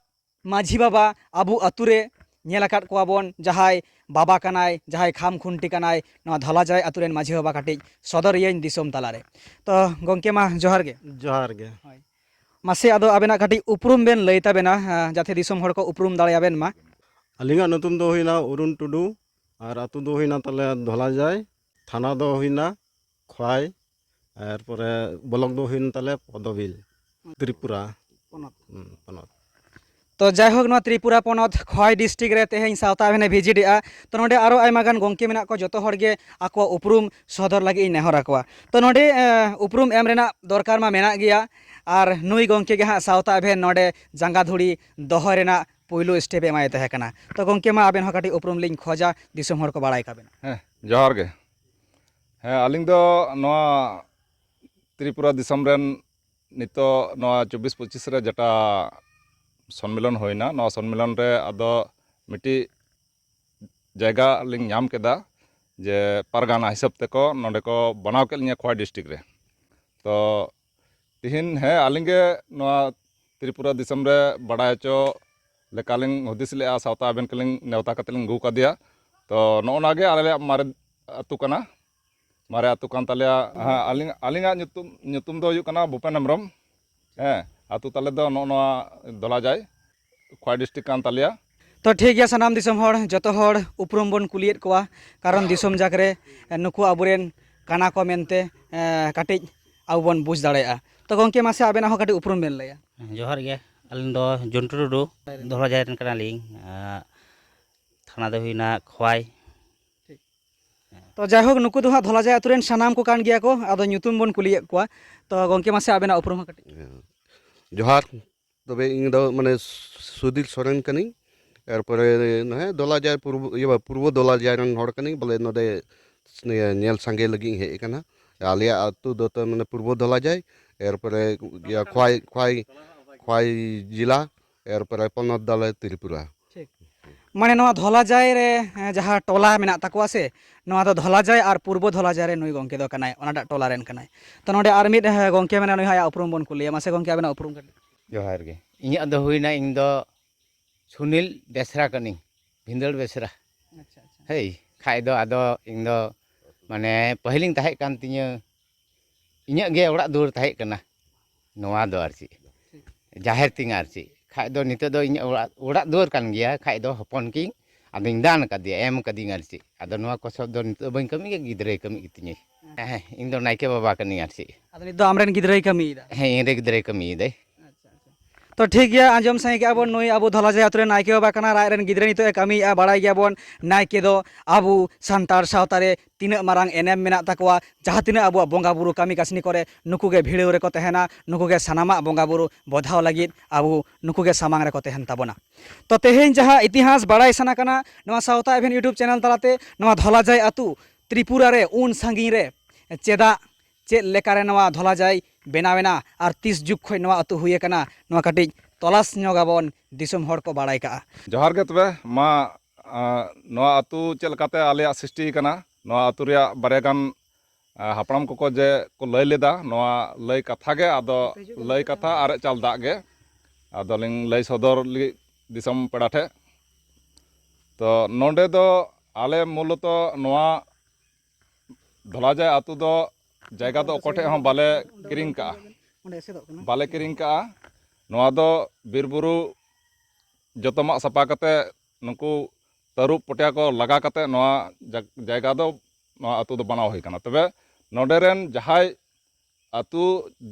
ᱢᱟᱹᱡᱷᱤ ᱵᱟᱵᱟ ᱟᱵᱚ ᱟᱛᱳ ᱨᱮ ᱧᱮᱞ ᱟᱠᱟᱫ ᱠᱚᱣᱟ ᱵᱚᱱ, ᱡᱟᱦᱟᱸᱭ ᱵᱟᱵᱟ ᱠᱟᱱᱟᱭ, ᱡᱟᱦᱟᱸᱭ ᱠᱷᱟᱢ ᱠᱷᱩᱱᱴᱤ ᱠᱟᱱᱟᱭ ᱱᱚᱣᱟ ᱫᱷᱚᱞᱟᱡᱟᱭ ᱟᱛᱳ ᱨᱮᱱ ᱢᱟᱹᱡᱷᱤ ᱵᱟᱵᱟ, ᱠᱟᱹᱴᱤᱡ ᱥᱚᱫᱚᱨᱤᱭᱟᱹᱧ ᱫᱤᱥᱚᱢ ᱛᱟᱞᱟᱨᱮ᱾ ᱛᱚ ᱜᱚᱢᱠᱮ ᱢᱟ ᱡᱚᱦᱟᱨ ᱜᱮ᱾ ᱡᱚᱦᱟᱨ ᱜᱮ᱾ ᱦᱳᱭ᱾ ᱢᱟᱥᱮ ᱟᱫᱚ ᱟᱵᱮᱱᱟᱜ ᱠᱟᱹᱴᱤᱡ ᱩᱯᱨᱩᱢ ᱵᱮᱱ ᱞᱟᱹᱭ ᱛᱟᱵᱮᱱᱟ, ᱟᱸ, ᱡᱟᱛᱮ ᱫᱤᱥᱚᱢ ᱦᱚᱲ ᱠᱚ ᱩᱯᱨᱩᱢ ᱫᱟᱲᱮᱭᱟᱵᱮᱱ ᱢᱟ᱾ ᱟᱹᱞᱤᱧᱟᱜ ᱧᱩᱛᱩᱢ ᱫᱚ ᱦᱩᱭᱱᱟ ᱚᱨᱩᱱ ᱴᱩᱰᱩ ᱟᱨ ᱟᱹᱛᱩ ᱫᱚ ᱦᱩᱭᱱᱟ ᱛᱟᱞᱮ ᱫᱷᱚᱞᱟᱡᱟᱭ, ᱛᱷᱟᱱᱟ ᱫᱚ ᱦᱩᱭᱱᱟ ᱠᱷᱚᱣᱟᱭ, ᱮᱨᱯᱚᱨᱮ ᱵᱞᱚᱠ ᱫᱚ ᱦᱩᱭᱱᱟ ᱛᱟᱞᱮ ᱯᱚᱫᱚᱵᱤᱞ, ᱛᱨᱤᱯᱩᱨᱟ᱾ ᱯᱚᱱᱚᱛ᱾ ᱦᱩᱸ, ᱯᱚᱱᱚᱛ᱾ ᱛᱚ ᱡᱟᱭᱦᱳᱠ, ᱱᱚᱣᱟ ᱛᱨᱤᱯᱩᱨᱟ ᱯᱚᱱᱚᱛ ᱠᱷᱚᱣᱟᱭ ᱰᱤᱥᱴᱨᱤᱠᱴ ᱨᱮ ᱛᱮᱦᱮᱧ ᱥᱟᱶᱛᱟ ᱮᱵᱷᱮᱱᱮ ᱵᱷᱤᱡᱤᱴ ᱮᱫᱼᱟ᱾ ᱛᱚ ᱱᱚᱰᱮ ᱟᱨᱚ ᱟᱭᱢᱟ ᱜᱟᱱ ᱜᱚᱢᱠᱮ ᱢᱮᱱᱟᱜ ᱠᱚᱣᱟ, ᱡᱚᱛᱚ ᱦᱚᱲ ᱜᱮ ᱟᱠᱚᱣᱟᱜ ᱩᱯᱨᱩᱢ ᱥᱚᱫᱚᱨ ᱞᱟᱹᱜᱤᱫ ᱤᱧ ᱱᱮᱦᱚᱨ ᱟᱠᱚᱣᱟ᱾ ᱛᱚ ᱱᱚᱰᱮ, ᱮ, ᱩᱯᱨᱩᱢ ᱮᱢ ᱨᱮᱱᱟᱜ ᱫᱚᱨᱠᱟᱨ ᱢᱟ ᱢᱮᱱᱟᱜ ᱜᱮᱭᱟ, ᱟᱨ ᱱᱩᱭ ᱜᱚᱢᱠᱮ ᱜᱮ ᱦᱟᱸᱜ ᱥᱟᱶᱛᱟ ᱮᱵᱷᱮᱱ ᱱᱚᱰᱮ ᱡᱟᱸᱜᱟ ᱫᱷᱩᱲᱤ ᱫᱚᱦᱚᱭ ᱨᱮᱱᱟᱜ ᱯᱩᱭᱞᱩ ᱥᱴᱮᱯ ᱮ ᱮᱢᱟᱭ ᱛᱟᱦᱮᱸ ᱠᱟᱱᱟ᱾ ᱛᱚ ᱜᱚᱢᱠᱮ ᱢᱟ ᱟᱵᱮᱱ ᱦᱚᱸ ᱠᱟᱹᱴᱤᱡ ᱩᱯᱨᱩᱢ ᱞᱤᱧ ᱠᱷᱚᱡᱟ, ᱫᱤᱥᱚᱢ ᱦᱚᱲ ᱠᱚ ᱵᱟᱲᱟᱭ ᱠᱟᱵᱮᱱᱟ᱾ ᱦᱮᱸ, ᱡᱚᱦᱟᱨ ᱜᱮ᱾ ᱦᱮᱸ, ᱟᱹᱞᱤᱧ ᱫᱚ ᱱᱚᱣᱟ ᱛᱨᱤᱯᱩᱨᱟ ᱫᱤᱥᱚᱢ ᱨᱮᱱ ᱱᱤᱛᱚᱜ ᱱᱚᱣᱟ ᱪᱚᱵᱵᱤᱥ ᱯᱚᱸᱪᱤᱥ ᱨᱮ ᱡᱮᱴᱟ ᱥᱚᱱᱢᱮᱞᱚᱱ ᱦᱩᱭᱱᱟ, ᱱᱚᱣᱟ ᱥᱚᱱᱢᱮᱞᱚᱱ ᱨᱮ ᱟᱫᱚ ᱢᱤᱫᱴᱤᱡ ᱡᱟᱭᱜᱟ ᱞᱤᱧ ᱧᱟᱢ ᱠᱮᱫᱟ, ᱡᱮ ᱯᱟᱨᱜᱟᱱᱟ ᱦᱤᱥᱟᱹᱵ ᱛᱮᱠᱚ ᱱᱚᱰᱮ ᱠᱚ ᱵᱮᱱᱟᱣ ᱠᱮᱫ ᱞᱤᱧᱟ ᱠᱷᱳᱣᱟᱭ ᱰᱤᱥᱴᱨᱤᱠᱴ ᱨᱮ᱾ ᱛᱚ ᱛᱤᱦᱤᱧ, ᱦᱮᱸ, ᱟᱹᱞᱤᱧ ᱜᱮ ᱱᱚᱣᱟ ᱛᱨᱤᱯᱩᱨᱟ ᱫᱤᱥᱚᱢ ᱨᱮ ᱵᱟᱰᱟᱭ ᱦᱚᱪᱚ ᱞᱮᱠᱟᱞᱤᱧ ᱦᱩᱫᱤᱥ ᱞᱮᱫᱼᱟ, ᱥᱟᱶᱛᱟ ᱟᱵᱮᱱ ᱠᱚᱞᱤᱧ ᱱᱮᱣᱛᱟ ᱠᱟᱛᱮ ᱞᱤᱧ ᱟᱹᱜᱩ ᱠᱟᱫᱮᱭᱟ᱾ ᱛᱚ ᱱᱚᱜᱼᱚ ᱱᱟ ᱜᱮ ᱟᱞᱮᱭᱟᱜ ᱢᱟᱨᱮ ᱟᱹᱛᱩ ᱠᱟᱱᱟ, ᱢᱟᱨᱮ ᱟᱹᱛᱩ ᱠᱟᱱ ᱛᱟᱞᱮᱭᱟ᱾ ᱦᱮᱸ, ᱟᱹᱞᱤᱧ, ᱟᱹᱞᱤᱧᱟᱜ ᱧᱩᱛᱩᱢ, ᱧᱩᱛᱩᱢ ᱫᱚ ᱦᱩᱭᱩᱜ ᱠᱟᱱᱟ ᱵᱷᱩᱯᱮᱱ ᱦᱮᱢᱵᱨᱚᱢ᱾ ᱦᱮᱸ, ᱟᱹᱛᱩ ᱛᱟᱞᱮ ᱫᱚ ᱱᱚᱜᱼᱚ ᱱᱚᱣᱟ ᱫᱷᱚᱞᱟᱡᱟᱭ, ᱠᱷᱳᱣᱟᱭ ᱰᱤᱥᱴᱨᱤᱠᱴ ᱠᱟᱱ ᱛᱟᱞᱮᱭᱟ᱾ ᱛᱚ ᱴᱷᱤᱠ ᱜᱮᱭᱟ, ᱥᱟᱱᱟᱢ ᱫᱤᱥᱚᱢ ᱦᱚᱲ, ᱡᱚᱛᱚ ᱦᱚᱲ ᱩᱯᱨᱩᱢ ᱵᱚᱱ ᱠᱩᱞᱤᱭᱮᱫ ᱠᱚᱣᱟ, ᱠᱟᱨᱚᱱ ᱫᱤᱥᱚᱢ ᱡᱟᱠ ᱨᱮ ᱱᱩᱠᱩ ᱟᱵᱚᱨᱮᱱ ᱠᱟᱱᱟ ᱠᱚ ᱢᱮᱱᱛᱮ, ᱮ, ᱠᱟᱹᱴᱤᱡ ᱟᱵᱚ ᱵᱚᱱ ᱵᱩᱡᱽ ᱫᱟᱲᱮᱭᱟᱜᱼᱟ᱾ ᱛᱚ ᱜᱚᱢᱠᱮ, ᱢᱟᱥᱮ ᱟᱵᱮᱱᱟᱜ ᱦᱚᱸ ᱠᱟᱹᱴᱤᱡ ᱩᱯᱨᱩᱢ ᱵᱮᱱ ᱞᱟᱹᱭᱟ᱾ ᱡᱚᱦᱟᱨ ᱜᱮ, ᱟᱹᱞᱤᱧ ᱫᱚ ᱡᱚᱱᱴᱩ ᱴᱩᱰᱩ, ᱫᱷᱚᱞᱟᱡᱟᱭ ᱨᱮᱱ ᱠᱟᱱᱟᱞᱤᱧ᱾ ᱟᱸ, ᱛᱷᱟᱱᱟ ᱫᱚ ᱦᱩᱭᱱᱟ ᱠᱷᱳᱣᱟᱭ᱾ ᱴᱷᱤᱠ᱾ ᱛᱚ ᱡᱟᱭᱦᱳᱠ, ᱱᱩᱠᱩ ᱫᱚ ᱦᱟᱸᱜ ᱫᱷᱚᱞᱟᱡᱟᱭ ᱟᱛᱳ ᱨᱮᱱ ᱥᱟᱱᱟᱢ ᱠᱚ ᱠᱟᱱ ᱜᱮᱭᱟ ᱠᱚ, ᱟᱫᱚ ᱧᱩᱛᱩᱢ ᱵᱚᱱ ᱠᱩᱞᱤᱭᱮᱫ ᱠᱚᱣᱟ᱾ ᱛᱚ ᱜᱚᱢᱠᱮ, ᱢᱟᱥᱮ ᱟᱵᱮᱱᱟᱜ ᱩᱯᱨᱩᱢ ᱦᱚᱸ ᱠᱟᱹᱴᱤᱡ᱾ ᱡᱚᱦᱟᱨ᱾ ᱛᱚᱵᱮ ᱤᱧ ᱫᱚ ᱢᱟᱱᱮ ᱥᱩᱫᱷᱤᱨ ᱥᱚᱨᱮᱱ ᱠᱟᱹᱱᱟᱹᱧ᱾ ᱮᱨᱯᱚᱨᱮ ᱦᱮᱸ, ᱫᱚᱞᱟᱡᱟᱭ ᱯᱩᱨᱵᱚ, ᱤᱭᱟᱹ, ᱯᱩᱨᱵᱚ ᱫᱚᱞᱟᱡᱟᱭ ᱨᱮᱱ ᱦᱚᱲ ᱠᱟᱹᱱᱟᱹᱧ, ᱵᱚᱞᱮ ᱱᱚᱰᱮ ᱱᱤᱭᱟᱹ ᱧᱮᱞ ᱥᱟᱸᱜᱮ ᱞᱟᱹᱜᱤᱫ ᱤᱧ ᱦᱮᱡ ᱟᱠᱟᱱᱟ᱾ ᱟᱞᱮᱭᱟᱜ ᱟᱹᱛᱩ ᱫᱚ ᱛᱚ ᱢᱟᱱᱮ ᱯᱩᱨᱵᱚ ᱫᱚᱞᱟᱡᱟᱭ, ᱮᱨᱯᱚᱨᱮ ᱤᱭᱟᱹ ᱠᱷᱚᱣᱟᱭ, ᱠᱷᱚᱣᱟᱭ, ᱠᱷᱚᱣᱟᱭ ᱡᱮᱞᱟ, ᱮᱨᱯᱚᱨᱮ ᱯᱚᱱᱚᱛ ᱫᱟᱞᱮ ᱛᱨᱤᱯᱩᱨᱟ᱾ ᱴᱷᱤᱠ᱾ ᱢᱟᱱᱮ ᱱᱚᱣᱟ ᱫᱷᱚᱞᱟᱡᱟᱭ ᱨᱮ, ᱮᱸ, ᱡᱟᱦᱟᱸ ᱴᱚᱞᱟ ᱢᱮᱱᱟᱜ ᱛᱟᱠᱚᱣᱟ ᱥᱮ, ᱱᱚᱣᱟ ᱫᱚ ᱫᱷᱚᱞᱟᱡᱟᱭ ᱟᱨ ᱯᱩᱨᱵᱚ ᱫᱷᱚᱞᱟᱡᱟᱭ ᱨᱮ ᱱᱩᱭ ᱜᱚᱢᱠᱮ ᱫᱚ ᱠᱟᱱᱟᱭ, ᱚᱱᱟᱴᱟᱜ ᱴᱚᱞᱟ ᱨᱮᱱ ᱠᱟᱱᱟᱭ᱾ ᱛᱚ ᱱᱚᱰᱮ ᱟᱨ ᱢᱤᱫ, ᱮᱸ, ᱜᱚᱢᱠᱮ ᱢᱮᱱᱟᱭᱟ, ᱱᱩᱭ ᱦᱚᱸ ᱟᱭᱟᱜ ᱩᱯᱨᱩᱢ ᱵᱚᱱ ᱠᱩᱞᱤᱭᱟ᱾ ᱢᱟᱥᱮ ᱜᱚᱢᱠᱮ, ᱟᱵᱮᱱᱟᱜ ᱩᱯᱨᱩᱢ ᱠᱟᱹᱴᱤᱡ᱾ ᱡᱚᱦᱟᱨ ᱜᱮ᱾ ᱤᱧᱟᱹᱜ ᱫᱚ ᱦᱩᱭᱱᱟ, ᱤᱧ ᱫᱚ ᱥᱩᱱᱤᱞ ᱵᱮᱥᱨᱟ ᱠᱟᱹᱱᱟᱹᱧ, ᱵᱷᱤᱸᱫᱟᱹᱲ ᱵᱮᱥᱨᱟ᱾ ᱟᱪᱪᱷᱟ, ᱟᱪᱪᱷᱟ᱾ ᱦᱳᱭ, ᱠᱷᱟᱡ ᱫᱚ ᱟᱫᱚ ᱤᱧ ᱫᱚ ᱢᱟᱱᱮ ᱯᱟᱹᱦᱤᱞᱤᱧ ᱛᱟᱦᱮᱸ ᱠᱟᱱ ᱛᱤᱧᱟᱹ, ᱤᱧᱟᱹᱜ ᱜᱮ ᱚᱲᱟᱜ ᱫᱩᱣᱟᱹᱨ ᱛᱟᱦᱮᱸ ᱠᱟᱱᱟ ᱱᱚᱣᱟ ᱫᱚ, ᱟᱨ ᱪᱮᱫ, ᱴᱷᱤᱠ᱾ ᱡᱟᱦᱮᱨ ᱛᱤᱧ, ᱟᱨ ᱪᱮᱫ᱾ ᱠᱷᱟᱡ ᱫᱚ ᱱᱤᱛᱚᱜ ᱫᱚ ᱤᱧᱟᱹᱜ ᱚᱲᱟᱜ, ᱚᱲᱟᱜ ᱫᱩᱣᱟᱹᱨ ᱠᱟᱱ ᱜᱮᱭᱟ, ᱠᱷᱟᱡ ᱫᱚ ᱦᱚᱯᱚᱱ ᱠᱤᱧ, ᱟᱫᱚᱧ ᱫᱟᱱ ᱟᱠᱟᱫᱮᱭᱟ, ᱮᱢ ᱠᱟᱫᱤᱧ, ᱟᱨ ᱪᱮᱫ᱾ ᱟᱫᱚ ᱱᱚᱣᱟ ᱠᱚ ᱥᱚᱵ ᱫᱚ ᱱᱤᱛᱚᱜ ᱫᱚ ᱵᱟᱹᱧ ᱠᱟᱹᱢᱤ ᱜᱮᱭᱟ, ᱜᱤᱫᱽᱨᱟᱹᱭ ᱠᱟᱹᱢᱤ ᱜᱮᱛᱤᱧᱟᱹ᱾ ᱦᱮᱸ, ᱦᱮᱸ, ᱤᱧ ᱫᱚ ᱱᱟᱭᱠᱮ ᱵᱟᱵᱟ ᱠᱟᱹᱱᱟᱹᱧ, ᱟᱨ ᱪᱮᱫ᱾ ᱟᱫᱚ ᱱᱤᱛ ᱫᱚ ᱟᱢᱨᱮᱱ ᱜᱤᱫᱽᱨᱟᱹᱭ ᱠᱟᱹᱢᱤᱭᱮᱫᱟ? ᱦᱮᱸ, ᱤᱧ ᱨᱮ ᱜᱤᱫᱽᱨᱟᱹᱭ ᱠᱟᱹᱢᱤᱭᱮᱫᱟᱭ᱾ ᱟᱪᱪᱷᱟ, ᱟᱪᱪᱷᱟ᱾ ᱛᱚ ᱴᱷᱤᱠ ᱜᱮᱭᱟ, ᱟᱸᱡᱚᱢ ᱥᱟᱸᱜᱮ ᱠᱮᱜᱼᱟ ᱵᱚᱱ, ᱱᱩᱭ ᱟᱵᱚ ᱫᱷᱚᱞᱟᱡᱟᱭ ᱟᱛᱳ ᱨᱮᱱ ᱱᱟᱭᱠᱮ ᱵᱟᱵᱟ ᱠᱟᱱᱟ, ᱟᱡ ᱨᱮᱱ ᱜᱤᱫᱽᱨᱟᱹ ᱱᱤᱛᱚᱜ ᱮ ᱠᱟᱹᱢᱤᱭᱮᱫᱼᱟ᱾ ᱵᱟᱲᱟᱭ ᱜᱮᱭᱟᱵᱚᱱ, ᱱᱟᱭᱠᱮ ᱫᱚ ᱟᱵᱚ ᱥᱟᱱᱛᱟᱲ ᱥᱟᱶᱛᱟ ᱨᱮ ᱛᱤᱱᱟᱹᱜ ᱢᱟᱨᱟᱝ ᱮᱱᱮᱢ ᱢᱮᱱᱟᱜ ᱛᱟᱠᱚᱣᱟ᱾ ᱡᱟᱦᱟᱸ ᱛᱤᱱᱟᱹᱜ ᱟᱵᱚᱣᱟᱜ ᱵᱚᱸᱜᱟ ᱵᱩᱨᱩ ᱠᱟᱹᱢᱤ ᱠᱟᱹᱥᱱᱤ ᱠᱚᱨᱮ ᱱᱩᱠᱩ ᱜᱮ ᱵᱷᱤᱲᱟᱹᱣ ᱨᱮᱠᱚ ᱛᱟᱦᱮᱱᱟ, ᱱᱩᱠᱩ ᱜᱮ ᱥᱟᱱᱟᱢᱟᱜ ᱵᱚᱸᱜᱟ ᱵᱩᱨᱩ ᱵᱚᱫᱷᱟᱣ ᱞᱟᱹᱜᱤᱫ ᱟᱵᱚ ᱱᱩᱠᱩ ᱜᱮ ᱥᱟᱢᱟᱝ ᱨᱮᱠᱚ ᱛᱟᱦᱮᱱ ᱛᱟᱵᱚᱱᱟ᱾ ᱛᱚ ᱛᱮᱦᱮᱧ ᱡᱟᱦᱟᱸ ᱤᱛᱤᱦᱟᱥ ᱵᱟᱲᱟᱭ ᱥᱟᱱᱟ ᱠᱟᱱᱟ, ᱱᱚᱣᱟ ᱥᱟᱶᱛᱟ ᱮᱵᱷᱮᱱ YouTube ᱪᱮᱱᱮᱞ ᱛᱟᱞᱟᱛᱮ ᱱᱚᱣᱟ ᱫᱷᱚᱞᱟᱡᱟᱭ ᱟᱛᱳ ᱛᱨᱤᱯᱩᱨᱟ ᱨᱮ ᱩᱱ ᱥᱟᱺᱜᱤᱧ ᱨᱮ ᱪᱮᱫᱟᱜ, ᱪᱮᱫ ᱞᱮᱠᱟᱨᱮ ᱱᱚᱣᱟ ᱫᱷᱚᱞᱟᱡᱟᱭ ᱵᱮᱱᱟᱣ ᱮᱱᱟ ᱟᱨ ᱛᱤᱥ ᱡᱩᱜᱽ ᱠᱷᱚᱱ ᱱᱚᱣᱟ ᱟᱹᱛᱩ ᱦᱩᱭ ᱟᱠᱟᱱᱟ, ᱱᱚᱣᱟ ᱠᱟᱹᱴᱤᱡ ᱛᱚᱞᱟᱥ ᱧᱚᱜ ᱟᱵᱚᱱ, ᱫᱤᱥᱚᱢ ᱦᱚᱲ ᱠᱚ ᱵᱟᱲᱟᱭ ᱠᱟᱜᱼᱟ᱾ ᱡᱚᱦᱟᱨ ᱜᱮ ᱛᱚᱵᱮ ᱢᱟ, ᱟᱸ, ᱱᱚᱣᱟ ᱟᱹᱛᱩ ᱪᱮᱫ ᱞᱮᱠᱟᱛᱮ ᱟᱞᱮᱭᱟᱜ ᱥᱨᱤᱥᱴᱤ ᱠᱟᱱᱟ, ᱱᱚᱣᱟ ᱟᱹᱛᱩ ᱨᱮᱭᱟᱜ ᱵᱟᱨᱭᱟ ᱜᱟᱱ, ᱟᱸ, ᱦᱟᱯᱲᱟᱢ ᱠᱚᱠᱚ ᱡᱮ ᱠᱚ ᱞᱟᱹᱭ ᱞᱮᱫᱟ, ᱱᱚᱣᱟ ᱞᱟᱹᱭ ᱠᱟᱛᱷᱟ ᱜᱮ, ᱟᱫᱚ ᱞᱟᱹᱭ ᱠᱟᱛᱷᱟ ᱟᱨᱮᱡ ᱪᱟᱞ ᱫᱟᱜ ᱜᱮ ᱟᱫᱚᱞᱤᱧ ᱞᱟᱹᱭ ᱥᱚᱫᱚᱨ ᱞᱟᱹᱜᱤᱫ ᱫᱤᱥᱚᱢ ᱯᱮᱲᱟ ᱴᱷᱮᱱ᱾ ᱛᱚ ᱱᱚᱰᱮ ᱫᱚ ᱟᱞᱮ ᱢᱩᱞᱚᱛᱚ ᱱᱚᱣᱟ ᱫᱷᱚᱞᱟᱡᱟᱭ ᱟᱹᱛᱩ ᱫᱚ ᱡᱟᱭᱜᱟ ᱫᱚ ᱚᱠᱚᱭ ᱴᱷᱮᱡ ᱦᱚᱸ ᱵᱟᱞᱮ ᱠᱤᱨᱤᱧ ᱠᱟᱜᱼᱟ, ᱚᱸᱰᱮ ᱮᱥᱮᱫᱚᱜ ᱠᱟᱱᱟ᱾ ᱵᱟᱞᱮ ᱠᱤᱨᱤᱧ ᱠᱟᱜᱼᱟ᱾ ᱱᱚᱣᱟ ᱫᱚ ᱵᱤᱨ ᱵᱩᱨᱩ ᱡᱚᱛᱚ ᱢᱟᱜ ᱥᱟᱯᱷᱟ ᱠᱟᱛᱮ, ᱱᱩᱠᱩ ᱛᱟᱹᱨᱩᱵ ᱯᱚᱴᱭᱟ ᱠᱚ ᱞᱟᱜᱟ ᱠᱟᱛᱮ ᱱᱚᱣᱟ ᱡᱟᱜ-, ᱡᱟᱭᱜᱟ ᱫᱚ, ᱱᱚᱣᱟ ᱟᱹᱛᱩ ᱫᱚ ᱵᱮᱱᱟᱣ ᱦᱩᱭ ᱠᱟᱱᱟ᱾ ᱛᱚᱵᱮ ᱱᱚᱰᱮ ᱨᱮᱱ ᱡᱟᱦᱟᱸᱭ ᱟᱹᱛᱩ,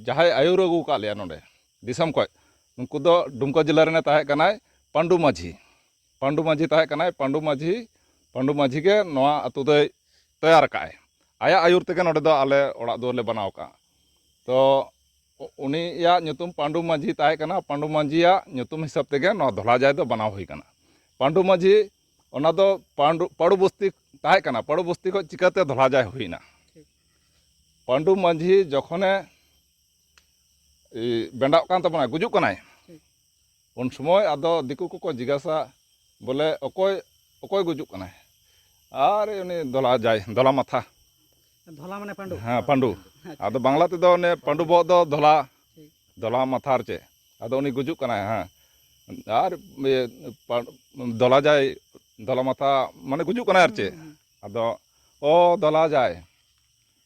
ᱡᱟᱦᱟᱸᱭ ᱟᱹᱭᱩᱨ ᱟᱹᱜᱩ ᱟᱠᱟᱫ ᱞᱮᱭᱟ ᱱᱚᱰᱮ ᱫᱤᱥᱚᱢ ᱠᱷᱚᱡ, ᱩᱱᱠᱩ ᱫᱚ ᱰᱩᱢᱠᱟ ᱡᱮᱞᱟ ᱨᱮᱱᱮ ᱛᱟᱦᱮᱸ ᱠᱟᱱᱟᱭ ᱯᱟᱱᱰᱩ ᱢᱟᱹᱡᱷᱤ᱾ ᱯᱟᱱᱰᱩ ᱢᱟᱹᱡᱷᱤ ᱛᱟᱦᱮᱸ ᱠᱟᱱᱟᱭ, ᱯᱟᱱᱰᱩ ᱢᱟᱹᱡᱷᱤ, ᱯᱟᱱᱰᱩ ᱢᱟᱹᱡᱷᱤ ᱜᱮ ᱱᱚᱣᱟ ᱟᱹᱛᱩ ᱫᱚᱭ ᱛᱮᱭᱟᱨ ᱟᱠᱟᱫᱼᱟᱭ᱾ ᱟᱭᱟᱜ ᱟᱹᱭᱩᱨ ᱛᱮᱜᱮ ᱱᱚᱰᱮ ᱫᱚ ᱟᱞᱮ ᱚᱲᱟᱜ ᱫᱩᱣᱟᱹᱨ ᱞᱮ ᱵᱮᱱᱟᱣ ᱟᱠᱟᱫᱼᱟ᱾ ᱛᱚ ᱩ-, ᱩᱱᱤᱭᱟᱜ ᱧᱩᱛᱩᱢ ᱯᱟᱱᱰᱩ ᱢᱟᱹᱡᱷᱤ ᱛᱟᱦᱮᱸ ᱠᱟᱱᱟ, ᱯᱟᱱᱰᱩ ᱢᱟᱹᱡᱷᱤᱭᱟᱜ ᱧᱩᱛᱩᱢ ᱦᱤᱥᱟᱹᱵ ᱛᱮᱜᱮ ᱱᱚᱣᱟ ᱫᱷᱚᱞᱟᱡᱟᱭ ᱫᱚ ᱵᱮᱱᱟᱣ ᱦᱩᱭ ᱠᱟᱱᱟ᱾ ᱯᱟᱱᱰᱩ ᱢᱟᱹᱡᱷᱤ, ᱚᱱᱟ ᱫᱚ ᱯᱟᱱᱰᱩ, ᱯᱟᱹᱲᱩ ᱵᱚᱥᱛᱤ ᱛᱟᱦᱮᱸ ᱠᱟᱱᱟ, ᱯᱟᱹᱲᱩ ᱵᱚᱥᱛᱤ ᱠᱷᱚᱱ ᱪᱤᱠᱟᱹᱛᱮ ᱫᱷᱚᱞᱟᱡᱟᱭ ᱦᱩᱭᱱᱟ? ᱯᱟᱱᱰᱩ ᱢᱟᱹᱡᱷᱤ ᱡᱚᱠᱷᱚᱱᱮ, ᱤ, ᱵᱮᱸᱰᱟᱜ ᱠᱟᱱ ᱛᱟᱵᱚᱱᱟᱭ, ᱜᱩᱡᱩᱜ ᱠᱟᱱᱟᱭ, ᱩᱱ ᱥᱚᱢᱚᱭ ᱟᱫᱚ ᱫᱤᱠᱩ ᱠᱚᱠᱚ ᱡᱤᱜᱟᱥᱟ, ᱵᱚᱞᱮ ᱚᱠᱚᱭ, ᱚᱠᱚᱭ ᱜᱩᱡᱩᱜ ᱠᱟᱱᱟᱭ? ᱟᱨ ᱩᱱᱤ ᱫᱷᱚᱞᱟ ᱡᱟᱭ, ᱫᱷᱚᱞᱟ ᱢᱟᱛᱷᱟ᱾ ᱫᱷᱚᱞᱟ ᱢᱟᱱᱮ ᱯᱟᱺᱰᱩ᱾ ᱦᱮᱸ, ᱯᱟᱺᱰᱩ᱾ ᱟᱪᱪᱷᱟ᱾ ᱟᱫᱚ ᱵᱟᱝᱞᱟ ᱛᱮᱫᱚ ᱚᱱᱮ ᱯᱟᱺᱰᱩ ᱵᱚᱦᱚᱜ ᱫᱚ ᱫᱷᱚᱞᱟ, ᱴᱷᱤᱠ᱾ ᱫᱷᱚᱞᱟ ᱢᱟᱛᱷᱟ ᱟᱨ ᱪᱮᱫ, ᱟᱫᱚ ᱩᱱᱤ ᱜᱩᱡᱩᱜ ᱠᱟᱱᱟᱭ᱾ ᱦᱮᱸ, ᱟᱨ ᱤᱭᱟᱹ, ᱯᱟ-, ᱫᱷᱚᱞᱟ ᱡᱟᱭ, ᱫᱷᱚᱞᱟ ᱢᱟᱛᱷᱟ ᱢᱟᱱᱮ ᱜᱩᱡᱩᱜ ᱠᱟᱱᱟᱭ ᱟᱨ ᱪᱮᱫ᱾ ᱦᱩᱸ, ᱦᱩᱸ᱾ ᱟᱫᱚ ᱚ ᱫᱷᱚᱞᱟ ᱡᱟᱭ,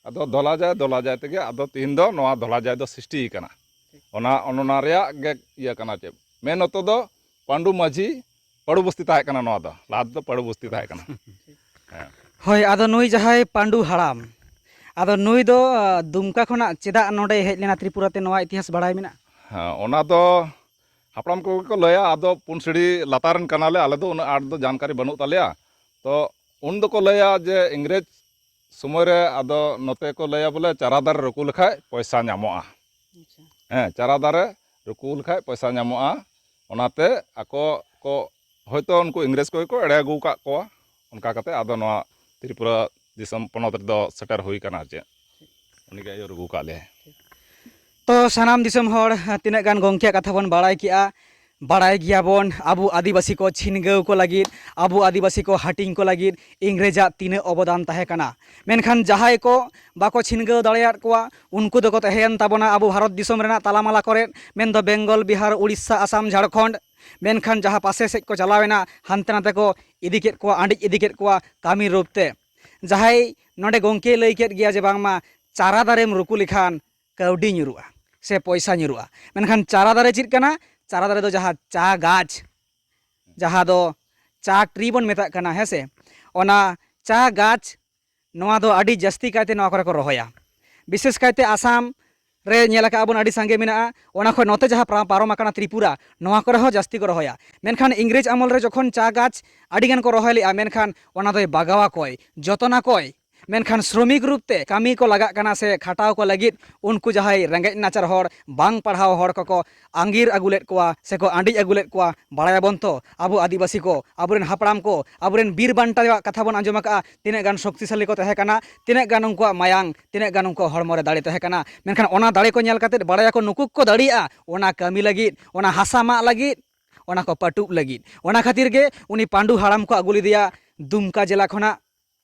ᱟᱫᱚ ᱫᱷᱚᱞᱟ ᱡᱟᱭ, ᱫᱷᱚᱞᱟ ᱡᱟᱭ ᱛᱮᱜᱮ ᱟᱫᱚ ᱛᱮᱦᱮᱧ ᱫᱚ ᱱᱚᱣᱟ ᱫᱷᱚᱞᱟ ᱡᱟᱭ ᱫᱚ ᱥᱨᱤᱥᱴᱤ ᱠᱟᱱᱟ᱾ ᱚᱱᱟ, ᱚᱱᱟ ᱨᱮᱭᱟᱜ ᱜᱮ ᱤᱭᱟᱹ ᱠᱟᱱᱟ ᱪᱮᱫ, ᱢᱮᱱ ᱚᱛᱚ ᱫᱚ ᱯᱟᱺᱰᱩ ᱢᱟᱹᱡᱷᱤ ᱯᱟᱹᱲᱩ ᱵᱚᱥᱛᱤ ᱛᱟᱦᱮᱸ ᱠᱟᱱᱟ᱾ ᱱᱚᱣᱟ ᱫᱚ ᱞᱟᱦᱟ ᱛᱮᱫᱚ ᱯᱟᱹᱲᱩ ᱵᱚᱥᱛᱤ ᱛᱟᱦᱮᱸ ᱠᱟᱱᱟ᱾ ᱦᱮᱸ᱾ ᱦᱳᱭ, ᱟᱫᱚ ᱱᱩᱭ ᱡᱟᱦᱟᱸᱭ ᱯᱟᱺᱰᱩ ᱦᱟᱲᱟᱢ, ᱟᱫᱚ ᱱᱩᱭ ᱫᱚ ᱟᱸ, ᱫᱩᱢᱠᱟ ᱠᱷᱚᱱᱟᱜ ᱪᱮᱫᱟᱜ ᱱᱚᱰᱮ ᱦᱮᱡ ᱞᱮᱱᱟ ᱛᱨᱤᱯᱩᱨᱟ ᱛᱮ, ᱱᱚᱣᱟ ᱤᱛᱤᱦᱟᱥ ᱵᱟᱲᱟᱭ ᱢᱮᱱᱟᱜᱼᱟ? ᱦᱮᱸ, ᱚᱱᱟ ᱫᱚ ᱦᱟᱯᱲᱟᱢ ᱠᱚᱜᱮ ᱠᱚ ᱞᱟᱹᱭᱟ᱾ ᱟᱫᱚ ᱯᱩᱱ ᱥᱤᱲᱤ ᱞᱟᱛᱟᱨ ᱨᱮᱱ ᱠᱟᱱᱟᱞᱮ, ᱟᱞᱮ ᱫᱚ ᱩᱱᱟᱹᱜ ᱟᱸᱴ ᱫᱚ ᱡᱟᱱᱠᱟᱨᱤ ᱵᱟᱹᱱᱩᱜ ᱛᱟᱞᱮᱭᱟ᱾ ᱛᱚ ᱩᱱ ᱫᱚᱠᱚ ᱞᱟᱹᱭᱟ ᱡᱮ ᱤᱝᱨᱮᱡᱽ ᱥᱚᱢᱚᱭ ᱨᱮ ᱟᱫᱚ ᱱᱚᱛᱮ ᱠᱚ ᱞᱟᱹᱭᱟ ᱵᱚᱞᱮ ᱪᱟᱨᱟ ᱫᱟᱨᱮ ᱨᱩᱠᱩ ᱞᱮᱠᱷᱟᱡ ᱯᱚᱭᱥᱟ ᱧᱟᱢᱚᱜᱼᱟ᱾ ᱟᱪᱪᱷᱟ᱾ ᱦᱮᱸ, ᱪᱟᱨᱟ ᱫᱟᱨᱮ ᱨᱩᱠᱩ ᱞᱮᱠᱷᱟᱡ ᱯᱚᱭᱥᱟ ᱧᱟᱢᱚᱜᱼᱟ᱾ ᱚᱱᱟᱛᱮ ᱟᱠᱚ ᱠᱚ ᱦᱚᱭᱛᱳ ᱩᱱᱠᱩ ᱤᱝᱨᱮᱡᱽ ᱠᱚᱜᱮ ᱠᱚ ᱮᱲᱮ ᱟᱹᱜᱩ ᱟᱠᱟᱫ ᱠᱚᱣᱟ, ᱚᱱᱠᱟ ᱠᱟᱛᱮ ᱟᱫᱚ ᱱᱚᱣᱟ ᱛᱨᱤᱯᱩᱨᱟ ᱫᱤᱥᱚᱢ ᱯᱚᱱᱚᱛ ᱨᱮᱫᱚ ᱥᱮᱴᱮᱨ ᱦᱩᱭ ᱠᱟᱱᱟ ᱟᱨ ᱪᱮᱫ᱾ ᱩᱱᱤᱜᱮ ᱟᱹᱭᱩᱨ ᱟᱹᱜᱩ ᱟᱠᱟᱫ ᱞᱮᱭᱟᱭ᱾ ᱛᱚ ᱥᱟᱱᱟᱢ ᱫᱤᱥᱚᱢ ᱦᱚᱲ, ᱛᱤᱱᱟᱹᱜ ᱜᱟᱱ ᱜᱚᱢᱠᱮᱭᱟᱜ ᱠᱟᱛᱷᱟ ᱵᱚᱱ ᱵᱟᱲᱟᱭ ᱠᱮᱜᱼᱟ, ᱵᱟᱲᱟᱭ ᱜᱮᱭᱟᱵᱚᱱ ᱟᱵᱚ ᱟᱹᱫᱤᱵᱟᱹᱥᱤ ᱠᱚ ᱪᱷᱤᱱᱜᱟᱹᱣ ᱠᱚ ᱞᱟᱹᱜᱤᱫ, ᱟᱵᱚ ᱟᱹᱫᱤᱵᱟᱹᱥᱤ ᱠᱚ ᱦᱟᱹᱴᱤᱧ ᱠᱚ ᱞᱟᱹᱜᱤᱫ ᱤᱝᱨᱮᱡᱟᱜ ᱛᱤᱱᱟᱹᱜ ᱚᱵᱚᱫᱟᱱ ᱛᱟᱦᱮᱸ ᱠᱟᱱᱟ᱾ ᱢᱮᱱᱠᱷᱟᱱ ᱡᱟᱦᱟᱸᱭ ᱠᱚ ᱵᱟᱠᱚ ᱪᱷᱤᱱᱜᱟᱹᱣ ᱫᱟᱲᱮᱭᱟᱫ ᱠᱚᱣᱟ, ᱩᱱᱠᱩ ᱫᱚᱠᱚ ᱛᱟᱦᱮᱸᱭᱮᱱ ᱛᱟᱵᱚᱱᱟ ᱟᱵᱚ ᱵᱷᱟᱨᱚᱛ ᱫᱤᱥᱚᱢ ᱨᱮᱱᱟᱜ ᱛᱟᱞᱟᱢᱟᱞᱟ ᱠᱚᱨᱮᱫ, ᱢᱮᱱᱫᱚ ᱵᱮᱝᱜᱚᱞ, ᱵᱤᱦᱟᱨ, ᱩᱲᱤᱥᱥᱟ, ᱟᱥᱟᱢ, ᱡᱷᱟᱲᱠᱷᱚᱸᱰ᱾ ᱢᱮᱱᱠᱷᱟᱱ ᱡᱟᱦᱟᱸ ᱯᱟᱥᱮ ᱥᱮᱫ ᱠᱚ ᱪᱟᱞᱟᱣᱮᱱᱟ, ᱦᱟᱱᱛᱮ ᱱᱟᱛᱮ ᱠᱚ ᱤᱫᱤ ᱠᱮᱫ ᱠᱚᱣᱟ, ᱟᱸᱰᱤᱡ ᱤᱫᱤ ᱠᱮᱫ ᱠᱚᱣᱟ ᱠᱟᱹᱢᱤ ᱨᱩᱯ ᱛᱮ᱾ ᱡᱟᱦᱟᱸᱭ ᱱᱚᱰᱮ ᱜᱚᱢᱠᱮᱭ ᱞᱟᱹᱭ ᱠᱮᱫ ᱜᱮᱭᱟ ᱡᱮ ᱵᱟᱝᱢᱟ ᱪᱟᱨᱟ ᱫᱟᱨᱮᱢ ᱨᱩᱠᱩ ᱞᱮᱠᱷᱟᱱ ᱠᱟᱹᱣᱰᱤ ᱧᱩᱨᱩᱜᱼᱟ ᱥᱮ ᱯᱚᱭᱥᱟ ᱧᱩᱨᱩᱜᱼᱟ᱾ ᱢᱮᱱᱠᱷᱟᱱ ᱪᱟᱨᱟ ᱫᱟᱨᱮ ᱪᱮᱫ ᱠᱟᱱᱟ? ᱪᱟᱨᱟ ᱫᱟᱨᱮ ᱫᱚ ᱡᱟᱦᱟᱸ ᱪᱟ ᱜᱟᱪᱷ, ᱡᱟᱦᱟᱸ ᱫᱚ ᱪᱟ ᱴᱨᱤ ᱵᱚᱱ ᱢᱮᱛᱟᱜ ᱠᱟᱱᱟ, ᱦᱮᱸ ᱥᱮ, ᱚᱱᱟ ᱪᱟ ᱜᱟᱪᱷ, ᱱᱚᱣᱟ ᱫᱚ ᱟᱹᱰᱤ ᱡᱟᱹᱥᱛᱤ ᱠᱟᱭᱛᱮ ᱱᱚᱣᱟ ᱠᱚᱨᱮ ᱠᱚ ᱨᱚᱦᱚᱭᱟ᱾ ᱵᱤᱥᱮᱥ ᱠᱟᱭᱛᱮ ᱟᱥᱟᱢ ᱨᱮ ᱧᱮᱞ ᱟᱠᱟᱫᱼᱟ ᱵᱚᱱ ᱟᱹᱰᱤ ᱥᱟᱸᱜᱮ ᱢᱮᱱᱟᱜᱼᱟ, ᱚᱱᱟ ᱠᱷᱚᱱ ᱱᱚᱛᱮ ᱡᱟᱦᱟᱸ ᱯᱟᱨᱟ-, ᱯᱟᱨᱚᱢ ᱟᱠᱟᱱᱟ ᱛᱨᱤᱯᱩᱨᱟ, ᱱᱚᱣᱟ ᱠᱚᱨᱮ ᱦᱚᱸ ᱡᱟᱹᱥᱛᱤ ᱠᱚ ᱨᱚᱦᱚᱭᱟ᱾ ᱢᱮᱱᱠᱷᱟᱱ ᱤᱝᱨᱮᱡᱽ ᱟᱢᱚᱞ ᱨᱮ ᱡᱚᱠᱷᱚᱱ ᱪᱟ ᱜᱟᱪᱷ ᱟᱹᱰᱤ ᱜᱟᱱ ᱠᱚ ᱨᱚᱦᱚᱭ ᱞᱮᱜᱼᱟ, ᱢᱮᱱᱠᱷᱟᱱ ᱚᱱᱟ ᱫᱚᱭ ᱵᱟᱜᱟᱣᱟ ᱠᱚᱭ, ᱡᱚᱛᱚᱱᱟ ᱠᱚᱭ, ᱢᱮᱱᱠᱷᱟᱱ ᱥᱨᱚᱢᱤᱠ ᱨᱩᱯ ᱛᱮ ᱠᱟᱹᱢᱤ ᱠᱚ ᱞᱟᱜᱟᱜ ᱠᱟᱱᱟ ᱥᱮ ᱠᱷᱟᱴᱟᱣ ᱠᱚ ᱞᱟᱹᱜᱤᱫ ᱩᱱᱠᱩ ᱡᱟᱦᱟᱸᱭ ᱨᱮᱸᱜᱮᱡ ᱱᱟᱪᱟᱨ ᱦᱚᱲ, ᱵᱟᱝ ᱯᱟᱲᱦᱟᱣ ᱦᱚᱲ ᱠᱚᱠᱚ ᱟᱸᱜᱤᱨ ᱟᱹᱜᱩ ᱞᱮᱫ ᱠᱚᱣᱟ ᱥᱮᱠᱚ ᱟᱸᱰᱤᱡ ᱟᱹᱜᱩ ᱞᱮᱫ ᱠᱚᱣᱟ᱾ ᱵᱟᱲᱟᱭᱟᱵᱚᱱ ᱛᱚ, ᱟᱵᱚ ᱟᱹᱫᱤᱵᱟᱹᱥᱤ ᱠᱚ, ᱟᱵᱚᱨᱮᱱ ᱦᱟᱯᱲᱟᱢ ᱠᱚ, ᱟᱵᱚᱨᱮᱱ ᱵᱤᱨ ᱵᱟᱱᱴᱟᱣᱟᱜ ᱠᱟᱛᱷᱟ ᱵᱚᱱ ᱟᱸᱡᱚᱢ ᱟᱠᱟᱫᱼᱟ, ᱛᱤᱱᱟᱹᱜ ᱜᱟᱱ ᱥᱚᱠᱛᱤᱥᱟᱞᱤ ᱠᱚ ᱛᱟᱦᱮᱸ ᱠᱟᱱᱟ, ᱛᱤᱱᱟᱹᱜ ᱜᱟᱱ ᱩᱱᱠᱩᱣᱟᱜ ᱢᱟᱭᱟᱝ, ᱛᱤᱱᱟᱹᱜ ᱜᱟᱱ ᱩᱱᱠᱩᱣᱟᱜ ᱦᱚᱲᱢᱚ ᱨᱮ ᱫᱟᱲᱮ ᱛᱟᱦᱮᱸ ᱠᱟᱱᱟ᱾ ᱢᱮᱱᱠᱷᱟᱱ ᱚᱱᱟ ᱫᱟᱲᱮ ᱠᱚ ᱧᱮᱞ ᱠᱟᱛᱮᱫ ᱵᱟᱲᱟᱭᱟᱠᱚ ᱱᱩᱠᱩ ᱠᱚ ᱫᱟᱲᱮᱭᱟᱜᱼᱟ ᱚᱱᱟ ᱠᱟᱹᱢᱤ ᱞᱟᱹᱜᱤᱫ, ᱚᱱᱟ ᱦᱟᱥᱟ ᱢᱟᱜ ᱞᱟᱹᱜᱤᱫ, ᱚᱱᱟ ᱠᱚ ᱯᱟᱹᱴᱩᱵ ᱞᱟᱹᱜᱤᱫ᱾ ᱚᱱᱟ ᱠᱷᱟᱹᱛᱤᱨ ᱜᱮ ᱩᱱᱤ ᱯᱟᱹᱰᱩ ᱦᱟᱲᱟᱢ ᱠᱚ ᱟᱹᱜᱩ ᱞᱮᱫᱮᱭᱟ ᱫᱩᱢᱠᱟ ᱡᱮᱞᱟ ᱠᱷᱚᱱᱟᱜ᱾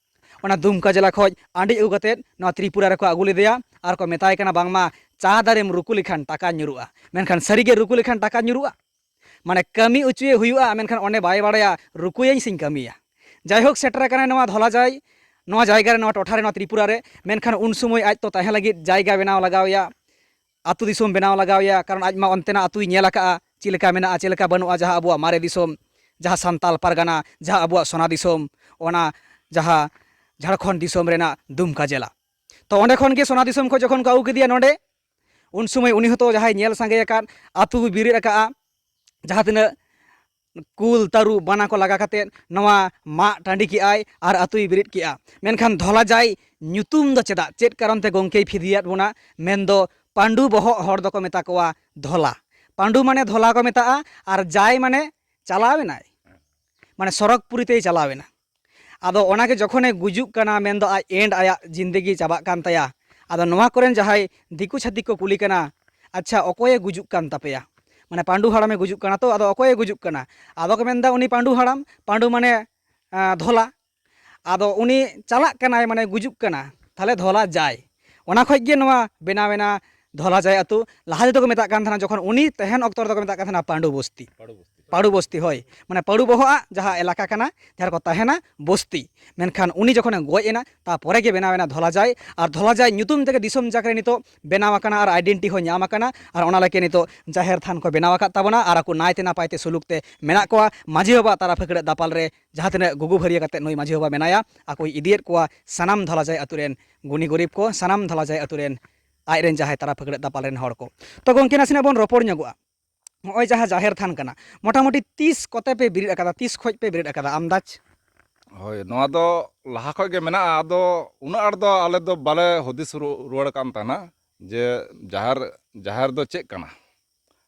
ᱚᱱᱟ ᱫᱩᱢᱠᱟ ᱡᱮᱞᱟ ᱠᱷᱚᱱ ᱟᱸᱰᱤᱡ ᱟᱹᱜᱩ ᱠᱟᱛᱮᱫ ᱱᱚᱣᱟ ᱛᱨᱤᱯᱩᱨᱟ ᱨᱮᱠᱚ ᱟᱹᱜᱩ ᱞᱮᱫᱮᱭᱟ ᱟᱨ ᱠᱚ ᱢᱮᱛᱟᱭ ᱠᱟᱱᱟ, ᱵᱟᱝᱢᱟ ᱪᱟ ᱫᱟᱨᱮᱢ ᱨᱩᱠᱩ ᱞᱮᱠᱷᱟᱱ ᱴᱟᱠᱟ ᱧᱩᱨᱩᱜᱼᱟ᱾ ᱢᱮᱱᱠᱷᱟᱱ ᱥᱟᱹᱨᱤᱜᱮ ᱨᱩᱠᱩ ᱞᱮᱠᱷᱟᱱ ᱴᱟᱠᱟ ᱧᱩᱨᱩᱜᱼᱟ? ᱢᱟᱱᱮ ᱠᱟᱹᱢᱤ ᱚᱪᱚᱭᱮ ᱦᱩᱭᱩᱜᱼᱟ, ᱢᱮᱱᱠᱷᱟᱱ ᱚᱸᱰᱮ ᱵᱟᱭ ᱵᱟᱲᱟᱭᱟ ᱨᱩᱠᱩᱭᱟᱹᱧ ᱥᱮᱧ ᱠᱟᱹᱢᱤᱭᱟ᱾ ᱡᱟᱭᱦᱳᱠ, ᱥᱮᱴᱮᱨ ᱟᱠᱟᱱᱟᱭ ᱱᱚᱣᱟ ᱫᱷᱚᱞᱟᱡᱟᱭ, ᱱᱚᱣᱟ ᱡᱟᱭᱜᱟ ᱨᱮ, ᱱᱚᱣᱟ ᱴᱚᱴᱷᱟ ᱨᱮ, ᱱᱚᱣᱟ ᱛᱨᱤᱯᱩᱨᱟ ᱨᱮ᱾ ᱢᱮᱱᱠᱷᱟᱱ ᱩᱱ ᱥᱚᱢᱚᱭ ᱟᱡ ᱛᱚ ᱛᱟᱦᱮᱸ ᱞᱟᱹᱜᱤᱫ ᱡᱟᱭᱜᱟ ᱵᱮᱱᱟᱣ ᱞᱟᱜᱟᱣ ᱮᱭᱟ, ᱟᱹᱛᱩ ᱫᱤᱥᱚᱢ ᱵᱮᱱᱟᱣ ᱞᱟᱜᱟᱣ ᱮᱭᱟ, ᱠᱟᱨᱚᱱ ᱟᱡ ᱢᱟ ᱚᱱᱛᱮᱱᱟᱜ ᱟᱹᱛᱩᱭ ᱧᱮᱞ ᱟᱠᱟᱫᱼᱟ, ᱪᱮᱫ ᱞᱮᱠᱟ ᱢᱮᱱᱟᱜᱼᱟ, ᱪᱮᱫ ᱞᱮᱠᱟ ᱵᱟᱹᱱᱩᱜᱼᱟ, ᱡᱟᱦᱟᱸ ᱟᱵᱚᱣᱟᱜ ᱢᱟᱨᱮ ᱫᱤᱥᱚᱢ, ᱡᱟᱦᱟᱸ ᱥᱟᱱᱛᱟᱞ ᱯᱟᱨᱜᱟᱱᱟ, ᱡᱟᱦᱟᱸ ᱟᱵᱚᱣᱟᱜ ᱥᱚᱱᱟ ᱫᱤᱥᱚᱢ, ᱚᱱᱟ ᱡᱟᱦᱟᱸ ᱡᱷᱟᱲᱠᱷᱚᱸᱰ ᱫᱤᱥᱚᱢ ᱨᱮᱱᱟᱜ ᱫᱩᱢᱠᱟ ᱡᱮᱞᱟ᱾ ᱛᱚ ᱚᱸᱰᱮ ᱠᱷᱚᱱ ᱜᱮ ᱥᱚᱱᱟ ᱫᱤᱥᱚᱢ ᱠᱷᱚᱱ ᱡᱚᱠᱷᱚᱱ ᱠᱚ ᱟᱹᱜᱩ ᱠᱮᱫᱮᱭᱟ ᱱᱚᱰᱮ, ᱩᱱ ᱥᱚᱢᱚᱭ ᱩᱱᱤ ᱦᱚᱸᱛᱚ ᱡᱟᱦᱟᱸᱭ ᱧᱮᱞ ᱥᱟᱸᱜᱮ ᱟᱠᱟᱫ ᱟᱹᱛᱩ ᱵᱮᱨᱮᱫ ᱟᱠᱟᱫᱼᱟ, ᱡᱟᱦᱟᱸ ᱛᱤᱱᱟᱹᱜ ᱠᱩᱞ, ᱛᱟᱹᱨᱩᱵ, ᱵᱟᱱᱟ ᱠᱚ ᱞᱟᱜᱟ ᱠᱟᱛᱮᱫ ᱱᱚᱣᱟ ᱢᱟᱜ ᱴᱟᱺᱰᱤ ᱠᱮᱜᱼᱟᱭ ᱟᱨ ᱟᱹᱛᱩᱭ ᱵᱮᱨᱮᱫ ᱠᱮᱜᱼᱟ᱾ ᱢᱮᱱᱠᱷᱟᱱ ᱫᱷᱚᱞᱟ ᱡᱟᱭ ᱧᱩᱛᱩᱢ ᱫᱚ ᱪᱮᱫᱟᱜ, ᱪᱮᱫ ᱠᱟᱨᱚᱱ ᱛᱮ ᱜᱚᱢᱠᱮᱭ ᱯᱷᱤᱫᱤᱭᱟᱫ ᱵᱚᱱᱟ? ᱢᱮᱱᱫᱚ ᱯᱟᱹᱰᱩ ᱵᱚᱦᱚᱜ ᱦᱚᱲ ᱫᱚᱠᱚ ᱢᱮᱛᱟ ᱠᱚᱣᱟ ᱫᱷᱚᱞᱟ᱾ ᱯᱟᱹᱰᱩ ᱢᱟᱱᱮ ᱫᱷᱚᱞᱟ ᱠᱚ ᱢᱮᱛᱟᱜᱼᱟ, ᱟᱨ ᱡᱟᱭ ᱢᱟᱱᱮ ᱪᱟᱞᱟᱣ ᱮᱱᱟᱭ, ᱢᱟᱱᱮ ᱥᱚᱨᱚᱜᱽᱯᱩᱨᱤ ᱛᱮᱭ ᱪᱟᱞᱟᱣ ᱮᱱᱟ᱾ ᱟᱫᱚ ᱚᱱᱟᱜᱮ ᱡᱚᱠᱷᱚᱱᱮ ᱜᱩᱡᱩᱜ ᱠᱟᱱᱟ, ᱢᱮᱱᱫᱚ ᱟᱡ end, ᱟᱭᱟᱜ ᱡᱤᱱᱫᱮᱜᱤ ᱪᱟᱵᱟᱜ ᱠᱟᱱ ᱛᱟᱭᱟ᱾ ᱟᱫᱚ ᱱᱚᱣᱟ ᱠᱚᱨᱮᱱ ᱡᱟᱦᱟᱸᱭ ᱫᱤᱠᱩ ᱪᱷᱟᱹᱛᱤᱠ ᱠᱚ ᱠᱩᱞᱤ ᱠᱟᱱᱟ, ᱟᱪᱪᱷᱟ, ᱚᱠᱚᱭᱮ ᱜᱩᱡᱩᱜ ᱠᱟᱱ ᱛᱟᱯᱮᱭᱟ? ᱢᱟᱱᱮ ᱯᱟᱹᱰᱩ ᱦᱟᱲᱟᱢᱮ ᱜᱩᱡᱩᱜ ᱠᱟᱱᱟ, ᱛᱚ ᱟᱫᱚ ᱚᱠᱚᱭᱮ ᱜᱩᱡᱩᱜ ᱠᱟᱱᱟ? ᱟᱫᱚ ᱠᱚ ᱢᱮᱱᱫᱟ ᱩᱱᱤ ᱯᱟᱹᱰᱩ ᱦᱟᱲᱟᱢ, ᱯᱟᱹᱰᱩ ᱢᱟᱱᱮ, ᱟᱸ, ᱫᱷᱚᱞᱟ᱾ ᱟᱫᱚ ᱩᱱᱤ ᱪᱟᱞᱟᱜ ᱠᱟᱱᱟᱭ, ᱢᱟᱱᱮ ᱜᱩᱡᱩᱜ ᱠᱟᱱᱟ, ᱛᱟᱦᱞᱮ ᱫᱷᱚᱞᱟ ᱡᱟᱭ᱾ ᱚᱱᱟ ᱠᱷᱚᱡ ᱜᱮ ᱱᱚᱣᱟ ᱵᱮᱱᱟᱣ ᱮᱱᱟ ᱫᱷᱚᱞᱟ ᱡᱟᱭ ᱟᱹᱛᱩ᱾ ᱞᱟᱦᱟ ᱛᱮᱫᱚ ᱠᱚ ᱢᱮᱛᱟᱜ ᱠᱟᱱ ᱛᱟᱦᱮᱱᱟ, ᱡᱚᱠᱷᱚᱱ ᱩᱱᱤ ᱛᱟᱦᱮᱱ ᱚᱠᱛᱚ ᱨᱮᱫᱚ ᱠᱚ ᱢᱮᱛᱟᱜ ᱠᱟᱱ ᱛᱟᱦᱮᱱᱟ ᱯᱟᱹᱰᱩ ᱵᱚᱥᱛᱤ᱾ ᱯᱟᱹᱰᱩ ᱵᱚᱥᱛᱤ᱾ ᱯᱟᱹᱰᱩ ᱵᱚᱥᱛᱤ, ᱦᱳᱭ, ᱢᱟᱱᱮ ᱯᱟᱹᱰᱩ ᱵᱚᱦᱚᱜ ᱟᱜ ᱡᱟᱦᱟᱸ ᱮᱞᱟᱠᱟ ᱠᱟᱱᱟ, ᱡᱟᱦᱟᱸ ᱨᱮᱠᱚ ᱛᱟᱦᱮᱱᱟ ᱵᱚᱥᱛᱤ᱾ ᱢᱮᱱᱠᱷᱟᱱ ᱩᱱᱤ ᱡᱚᱠᱷᱚᱱᱮ ᱜᱚᱡ ᱮᱱᱟ, ᱛᱟᱨᱯᱚᱨᱮ ᱜᱮ ᱵᱮᱱᱟᱣ ᱮᱱᱟ ᱫᱷᱚᱞᱟ ᱡᱟᱭ᱾ ᱟᱨ ᱫᱷᱚᱞᱟ ᱡᱟᱭ ᱧᱩᱛᱩᱢ ᱛᱮᱜᱮ ᱫᱤᱥᱚᱢ ᱡᱟᱠ ᱨᱮ ᱱᱤᱛᱚᱜ ᱵᱮᱱᱟᱣ ᱟᱠᱟᱱᱟ ᱟᱨ identity ᱦᱚᱸ ᱧᱟᱢ ᱟᱠᱟᱱᱟ᱾ ᱟᱨ ᱚᱱᱟ ᱞᱮᱠᱟ ᱱᱤᱛᱚᱜ ᱡᱟᱦᱮᱨ ᱛᱷᱟᱱ ᱠᱚ ᱵᱮᱱᱟᱣ ᱟᱠᱟᱫ ᱛᱟᱵᱚᱱᱟ ᱟᱨ ᱟᱠᱚ ᱱᱟᱭᱛᱮ ᱱᱟᱯᱟᱭ ᱛᱮ ᱥᱩᱞᱩᱠ ᱛᱮ ᱢᱮᱱᱟᱜ ᱠᱚᱣᱟ᱾ ᱢᱟᱹᱡᱷᱤ ᱵᱟᱵᱟ ᱛᱟᱨᱟ ᱯᱷᱟᱹᱠᱲᱟᱹᱜ ᱫᱟᱯᱟᱞ ᱨᱮ ᱡᱟᱦᱟᱸ ᱛᱤᱱᱟᱹᱜ ᱜᱩᱜᱩ ᱵᱷᱟᱹᱨᱭᱟᱹ ᱠᱟᱛᱮ ᱱᱩᱭ ᱢᱟᱹᱡᱷᱤ ᱵᱟᱵᱟ ᱢᱮᱱᱟᱭᱟ, ᱟᱠᱚᱭ ᱤᱫᱤᱭᱮᱫ ᱠᱚᱣᱟ ᱥᱟᱱᱟᱢ ᱫᱷᱚᱞᱟ ᱡᱟᱭ ᱟᱹᱛᱩ ᱨᱮᱱ ᱜᱩᱱᱤ ᱜᱩᱨᱤᱵ ᱠᱚ, ᱥᱟᱱᱟᱢ ᱫᱷᱚᱞᱟ ᱡᱟᱭ ᱟᱹᱛᱩ ᱨᱮᱱ ᱟᱡ ᱨᱮᱱ ᱡᱟᱦᱟᱸᱭ ᱛᱟᱨᱟ ᱯᱷᱟᱹᱠᱲᱟᱹᱜ ᱫᱟᱯᱟᱞ ᱨᱮᱱ ᱦᱚᱲ ᱠᱚ᱾ ᱛᱚ ᱜᱚᱢᱠᱮ, ᱱᱟᱥᱮᱱᱟᱜ ᱵᱚᱱ ᱨᱚᱯᱚᱲ ᱧᱚᱜᱚᱜᱼᱟ᱾ ᱱᱚᱜᱼᱚᱭ ᱡᱟᱦᱟᱸ ᱡᱟᱦᱮᱨ ᱛᱷᱟᱱ ᱠᱟᱱᱟ, ᱢᱚᱴᱟᱢᱩᱴᱤ ᱛᱤᱥ ᱠᱚᱛᱮ ᱯᱮ ᱵᱮᱨᱮᱫ ᱟᱠᱟᱫᱟ, ᱛᱤᱥ ᱠᱷᱚᱡ ᱯᱮ ᱵᱮᱨᱮᱫ ᱟᱠᱟᱫᱟ ᱟᱢᱫᱟᱡᱽ? ᱦᱳᱭ, ᱱᱚᱣᱟ ᱫᱚ ᱞᱟᱦᱟ ᱠᱷᱚᱡ ᱜᱮ ᱢᱮᱱᱟᱜᱼᱟ᱾ ᱟᱫᱚ ᱩᱱᱟᱹᱜ ᱟᱸᱴ ᱫᱚ ᱟᱞᱮ ᱫᱚ ᱵᱟᱞᱮ ᱦᱩᱫᱤᱥ ᱨᱩ-, ᱨᱩᱣᱟᱹᱲ ᱠᱟᱱ ᱛᱟᱦᱮᱱᱟ ᱡᱮ ᱡᱟᱦᱮᱨ, ᱡᱟᱦᱮᱨ ᱫᱚ ᱪᱮᱫ ᱠᱟᱱᱟ,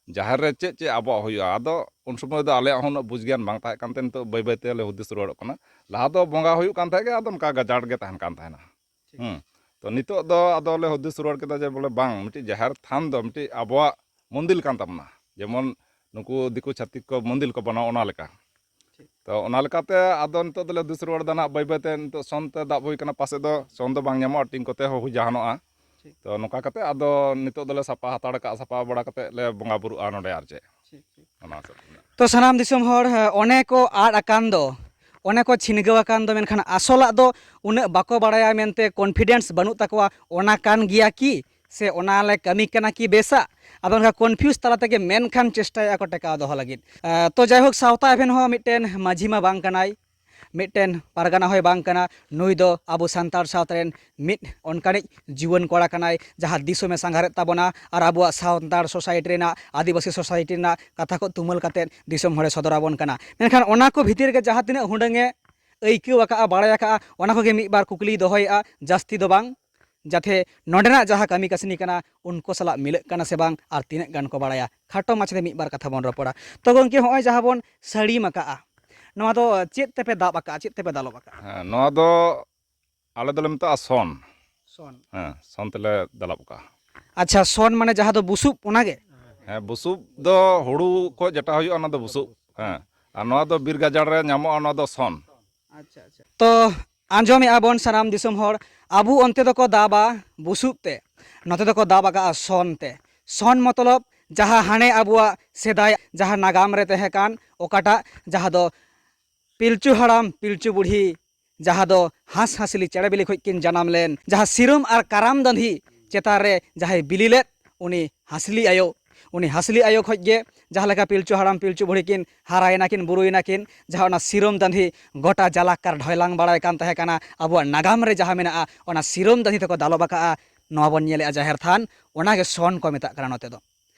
ᱡᱟᱦᱮᱨ ᱨᱮ ᱪᱮᱫ ᱪᱮᱫ ᱟᱵᱚᱣᱟᱜ ᱦᱩᱭᱩᱜᱼᱟ᱾ ᱟᱫᱚ ᱩᱱ ᱥᱚᱢᱚᱭ ᱫᱚ ᱟᱞᱮᱭᱟᱜ ᱦᱚᱸ ᱩᱱᱟᱹᱜ ᱵᱩᱡᱽ ᱜᱮᱭᱟᱱ ᱵᱟᱝ ᱛᱟᱦᱮᱸ ᱠᱟᱱᱛᱮ ᱱᱤᱛᱚᱜ ᱵᱟᱹᱭ ᱵᱟᱹᱭ ᱛᱮᱞᱮ ᱦᱩᱫᱤᱥ ᱨᱩᱣᱟᱹᱲᱚᱜ ᱠᱟᱱᱟ᱾ ᱞᱟᱦᱟ ᱫᱚ ᱵᱚᱸᱜᱟ ᱦᱩᱭᱩᱜ ᱠᱟᱱ ᱛᱟᱦᱮᱸᱫ ᱜᱮ, ᱟᱫᱚ ᱚᱱᱠᱟ ᱜᱟᱡᱟᱲ ᱜᱮ ᱛᱟᱦᱮᱱ ᱠᱟᱱ ᱛᱟᱦᱮᱱᱟ᱾ ᱦᱩᱸ᱾ ᱛᱚ ᱱᱤᱛᱚᱜ ᱫᱚ ᱟᱫᱚ ᱞᱮ ᱦᱩᱫᱤᱥ ᱨᱩᱣᱟᱹᱲ ᱠᱮᱫᱟ ᱡᱮ ᱵᱚᱞᱮ ᱵᱟᱝ, ᱢᱤᱫᱴᱤᱡ ᱡᱟᱦᱮᱨ ᱛᱷᱟᱱ ᱫᱚ ᱢᱤᱫᱴᱤᱡ ᱟᱵᱚᱣᱟᱜ ᱢᱚᱱᱫᱤᱨ ᱠᱟᱱ ᱛᱟᱵᱚᱱᱟ᱾ ᱡᱮᱢᱚᱱ ᱱᱩᱠᱩ ᱫᱤᱠᱩ ᱪᱷᱟᱹᱛᱤᱠ ᱠᱚ ᱢᱚᱱᱫᱤᱨ ᱠᱚ ᱵᱮᱱᱟᱣᱟ, ᱚᱱᱟ ᱞᱮᱠᱟ᱾ ᱛᱚ ᱚᱱᱟ ᱞᱮᱠᱟᱛᱮ ᱟᱫᱚ ᱱᱤᱛᱚᱜ ᱫᱚᱞᱮ ᱫᱩᱥ ᱨᱩᱣᱟᱹᱲ ᱫᱟ ᱱᱟᱦᱟᱜ ᱵᱟᱹᱭ ᱵᱟᱹᱭᱛᱮ᱾ ᱱᱤᱛᱚᱜ ᱥᱚᱱ ᱛᱮ ᱫᱟᱵ ᱦᱩᱭ ᱠᱟᱱᱟ, ᱯᱟᱥᱮᱡ ᱫᱚ ᱥᱚᱱ ᱫᱚ ᱵᱟᱝ ᱧᱟᱢᱚᱜᱼᱟ, ᱴᱤᱱ ᱠᱚᱛᱮ ᱦᱚᱸ ᱦᱩᱭ ᱡᱟᱦᱟᱱᱚᱜᱼᱟ᱾ ᱛᱚ ᱱᱚᱝᱠᱟ ᱠᱟᱛᱮ ᱟᱫᱚ ᱱᱤᱛᱚᱜ ᱫᱚᱞᱮ ᱥᱟᱯᱟ ᱦᱟᱛᱟᱲ ᱠᱟᱜᱼᱟ, ᱥᱟᱯᱟ ᱵᱟᱲᱟ ᱠᱟᱛᱮ ᱞᱮ ᱵᱚᱸᱜᱟ ᱵᱩᱨᱩᱜᱼᱟ ᱱᱚᱰᱮ, ᱟᱨ ᱪᱮᱫ᱾ ᱚᱱᱟ ᱦᱤᱥᱟᱹᱵ ᱛᱮ᱾ ᱛᱚ ᱥᱟᱱᱟᱢ ᱫᱤᱥᱚᱢ ᱦᱚᱲ, ᱚᱱᱮ ᱠᱚ ᱟᱫ ᱟᱠᱟᱱ ᱫᱚ, ᱚᱱᱮ ᱠᱚ ᱪᱷᱤᱱᱜᱟᱹᱣ ᱟᱠᱟᱱ ᱫᱚ, ᱢᱮᱱᱠᱷᱟᱱ ᱟᱥᱚᱞᱟᱜ ᱫᱚ ᱩᱱᱟᱹᱜ ᱵᱟᱠᱚ ᱵᱟᱲᱟᱭᱟ ᱢᱮᱱᱛᱮ confidence ᱵᱟᱹᱱᱩᱜ ᱛᱟᱠᱚᱣᱟ, ᱚᱱᱟ ᱠᱟᱱ ᱜᱮᱭᱟ ᱠᱤ? ᱥᱮ ᱚᱱᱟ ᱞᱮ ᱠᱟᱹᱢᱤ ᱠᱟᱱᱟ ᱠᱤ ᱵᱮᱥᱟᱜ? ᱟᱫᱚ ᱚᱱᱠᱟ confuse ᱛᱟᱞᱟ ᱛᱮᱜᱮ ᱢᱮᱱᱠᱷᱟᱱ ᱪᱮᱥᱴᱟᱭᱮᱫᱼᱟ ᱠᱚ ᱴᱮᱠᱟᱣ ᱫᱚᱦᱚ ᱞᱟᱹᱜᱤᱫ᱾ ᱟᱸ, ᱛᱚ ᱡᱟᱭᱦᱳᱠ, ᱥᱟᱶᱛᱟ ᱮᱵᱷᱮᱱ ᱦᱚᱸ ᱢᱤᱫᱴᱮᱱ ᱢᱟᱹᱡᱷᱤ ᱢᱟ ᱵᱟᱝ ᱠᱟᱱᱟᱭ, ᱢᱤᱫᱴᱮᱱ ᱯᱟᱨᱜᱟᱱᱟ ᱦᱚᱸᱭ ᱵᱟᱝ ᱠᱟᱱᱟ, ᱱᱩᱭ ᱫᱚ ᱟᱵᱚ ᱥᱟᱱᱛᱟᱲ ᱥᱟᱶᱛᱟ ᱨᱮᱱ ᱢᱤᱫ ᱚᱱᱠᱟᱱᱤᱡ ᱡᱩᱣᱟᱹᱱ ᱠᱚᱲᱟ ᱠᱟᱱᱟᱭ, ᱡᱟᱦᱟᱸ ᱫᱤᱥᱚᱢᱮ ᱥᱟᱸᱜᱷᱟᱨᱮᱫ ᱛᱟᱵᱚᱱᱟ ᱟᱨ ᱟᱵᱚᱣᱟᱜ ᱥᱟᱱᱛᱟᱲ society ᱨᱮᱱᱟᱜ, ᱟᱹᱫᱤᱵᱟᱹᱥᱤ society ᱨᱮᱱᱟᱜ ᱠᱟᱛᱷᱟ ᱠᱚ ᱛᱩᱢᱟᱹᱞ ᱠᱟᱛᱮᱫ ᱫᱤᱥᱚᱢ ᱦᱚᱲᱮ ᱥᱚᱫᱚᱨ ᱟᱵᱚᱱ ᱠᱟᱱᱟ᱾ ᱢᱮᱱᱠᱷᱟᱱ ᱚᱱᱟ ᱠᱚ ᱵᱷᱤᱛᱤᱨ ᱨᱮᱜᱮ ᱡᱟᱦᱟᱸ ᱛᱤᱱᱟᱹᱜ ᱦᱩᱰᱟᱹᱝ ᱮ ᱟᱹᱭᱠᱟᱹᱣ ᱟᱠᱟᱫᱼᱟ, ᱵᱟᱲᱟᱭ ᱟᱠᱟᱫᱼᱟ, ᱚᱱᱟ ᱠᱚᱜᱮ ᱢᱤᱫ ᱵᱟᱨ ᱠᱩᱠᱞᱤᱭ ᱫᱚᱦᱚᱭᱮᱫᱼᱟ, ᱡᱟᱹᱥᱛᱤ ᱫᱚ ᱵᱟᱝ, ᱡᱟᱛᱮ ᱱᱚᱰᱮᱱᱟᱜ ᱡᱟᱦᱟᱸ ᱠᱟᱹᱢᱤ ᱠᱟᱹᱥᱱᱤ ᱠᱟᱱᱟ, ᱩᱱᱠᱩ ᱥᱟᱞᱟᱜ ᱢᱤᱞᱟᱹᱜ ᱠᱟᱱᱟ ᱥᱮ ᱵᱟᱝ, ᱟᱨ ᱛᱤᱱᱟᱹᱜ ᱜᱟᱱ ᱠᱚ ᱵᱟᱲᱟᱭᱟ᱾ ᱠᱷᱟᱴᱚ ᱢᱟᱪᱷᱟ ᱛᱮ ᱢᱤᱫ ᱵᱟᱨ ᱠᱟᱛᱷᱟ ᱵᱚᱱ ᱨᱚᱯᱚᱲᱟ᱾ ᱛᱚ ᱜᱚᱢᱠᱮ, ᱦᱚᱸᱜᱼᱚᱭ ᱡᱟᱦᱟᱸ ᱵᱚᱱ ᱥᱟᱹᱲᱤᱢ ᱟᱠᱟᱜᱼᱟ, ᱱᱚᱣᱟ ᱫᱚ ᱪᱮᱫ ᱛᱮᱯᱮ ᱫᱟᱵ ᱟᱠᱟᱜᱼᱟ, ᱪᱮᱫ ᱛᱮᱯᱮ ᱫᱟᱞᱚᱵ ᱟᱠᱟᱜᱼᱟ? ᱦᱮᱸ, ᱱᱚᱣᱟ ᱫᱚ ᱟᱞᱮ ᱫᱚᱞᱮ ᱢᱮᱛᱟᱜᱼᱟ ᱥᱚᱱ᱾ ᱥᱚᱱ᱾ ᱦᱮᱸ, ᱥᱚᱱ ᱛᱮᱞᱮ ᱫᱟᱞᱚᱵ ᱟᱠᱟᱜᱼᱟ᱾ ᱟᱪᱪᱷᱟ, ᱥᱚᱱ ᱢᱟᱱᱮ ᱡᱟᱦᱟᱸ ᱫᱚ ᱵᱩᱥᱩᱵ, ᱚᱱᱟᱜᱮ? ᱦᱮᱸ, ᱵᱩᱥᱩᱵ ᱫᱚ ᱦᱩᱲᱩ ᱠᱷᱚᱡ ᱡᱮᱴᱟ ᱦᱩᱭᱩᱜᱼᱟ, ᱚᱱᱟ ᱫᱚ ᱵᱩᱥᱩᱵ᱾ ᱦᱮᱸ, ᱟᱨ ᱱᱚᱣᱟ ᱫᱚ ᱵᱤᱨ ᱜᱟᱡᱟᱲ ᱨᱮ ᱧᱟᱢᱚᱜᱼᱟ, ᱚᱱᱟ ᱫᱚ ᱥᱚᱱ᱾ ᱟᱪᱪᱷᱟ, ᱟᱪᱪᱷᱟ᱾ ᱛᱚ ᱟᱸᱡᱚᱢᱮᱜᱼᱟ ᱵᱚᱱ ᱥᱟᱱᱟᱢ ᱫᱤᱥᱚᱢ ᱦᱚᱲ, ᱟᱵᱚ ᱚᱱᱛᱮ ᱫᱚᱠᱚ ᱫᱟᱵᱟ ᱵᱩᱥᱩᱵ ᱛᱮ, ᱱᱚᱛᱮ ᱫᱚᱠᱚ ᱫᱟᱵ ᱟᱠᱟᱜᱼᱟ ᱥᱚᱱ ᱛᱮ᱾ ᱥᱚᱱ ᱢᱚᱛᱞᱚᱵ ᱡᱟᱦᱟᱸ ᱦᱟᱱᱮ ᱟᱵᱚᱣᱟᱜ ᱥᱮᱫᱟᱭ ᱡᱟᱦᱟᱸ ᱱᱟᱜᱟᱢ ᱨᱮ ᱛᱟᱦᱮᱸ ᱠᱟᱱ ᱚᱠᱟᱴᱟᱜ, ᱡᱟᱦᱟᱸ ᱫᱚ ᱯᱤᱞᱪᱩ ᱦᱟᱲᱟᱢ ᱯᱤᱞᱪᱩ ᱵᱩᱲᱦᱤ, ᱡᱟᱦᱟᱸ ᱫᱚ ᱦᱟᱸᱥ ᱦᱟᱸᱥᱞᱤ ᱪᱮᱬᱮ ᱵᱤᱞᱤ ᱠᱷᱚᱡ ᱠᱤᱱ ᱡᱟᱱᱟᱢ ᱞᱮᱱ, ᱡᱟᱦᱟᱸ ᱥᱤᱨᱚᱢ ᱟᱨ ᱠᱟᱨᱟᱢ ᱫᱟᱺᱫᱷᱤ ᱪᱮᱛᱟᱱ ᱨᱮ ᱡᱟᱦᱟᱸᱭ ᱵᱤᱞᱤ ᱞᱮᱫ, ᱩᱱᱤ ᱦᱟᱸᱥᱞᱤ ᱟᱭᱳ, ᱩᱱᱤ ᱦᱟᱸᱥᱞᱤ ᱟᱭᱳ ᱠᱷᱚᱡ ᱜᱮ ᱡᱟᱦᱟᱸ ᱞᱮᱠᱟ ᱯᱤᱞᱪᱩ ᱦᱟᱲᱟᱢ ᱯᱤᱞᱪᱩ ᱵᱩᱲᱦᱤ ᱠᱤᱱ ᱦᱟᱨᱟᱭᱮᱱᱟ ᱠᱤᱱ, ᱵᱩᱨᱩᱭᱮᱱᱟ ᱠᱤᱱ, ᱡᱟᱦᱟᱸ ᱚᱱᱟ ᱥᱤᱨᱚᱢ ᱫᱟᱺᱫᱷᱤ ᱜᱚᱴᱟ ᱡᱟᱞᱟᱠᱟᱨ ᱰᱷᱚᱭᱞᱟᱝ ᱵᱟᱲᱟᱭ ᱠᱟᱱ ᱛᱟᱦᱮᱸ ᱠᱟᱱᱟ, ᱟᱵᱚᱣᱟᱜ ᱱᱟᱜᱟᱢ ᱨᱮ ᱡᱟᱦᱟᱸ ᱢᱮᱱᱟᱜᱼᱟ, ᱚᱱᱟ ᱥᱤᱨᱚᱢ ᱫᱟᱺᱫᱷᱤ ᱛᱮᱠᱚ ᱫᱟᱞᱚᱵ ᱟᱠᱟᱜᱼᱟ, ᱱᱚᱣᱟ ᱵᱚᱱ ᱧᱮᱞᱮᱜᱼᱟ ᱡᱟᱦᱮᱨ ᱛᱷᱟᱱ, ᱚᱱᱟᱜᱮ ᱥᱚᱱ ᱠᱚ ᱢᱮᱛᱟᱜ ᱠᱟᱱᱟ ᱱᱚᱛᱮ ᱫᱚ᱾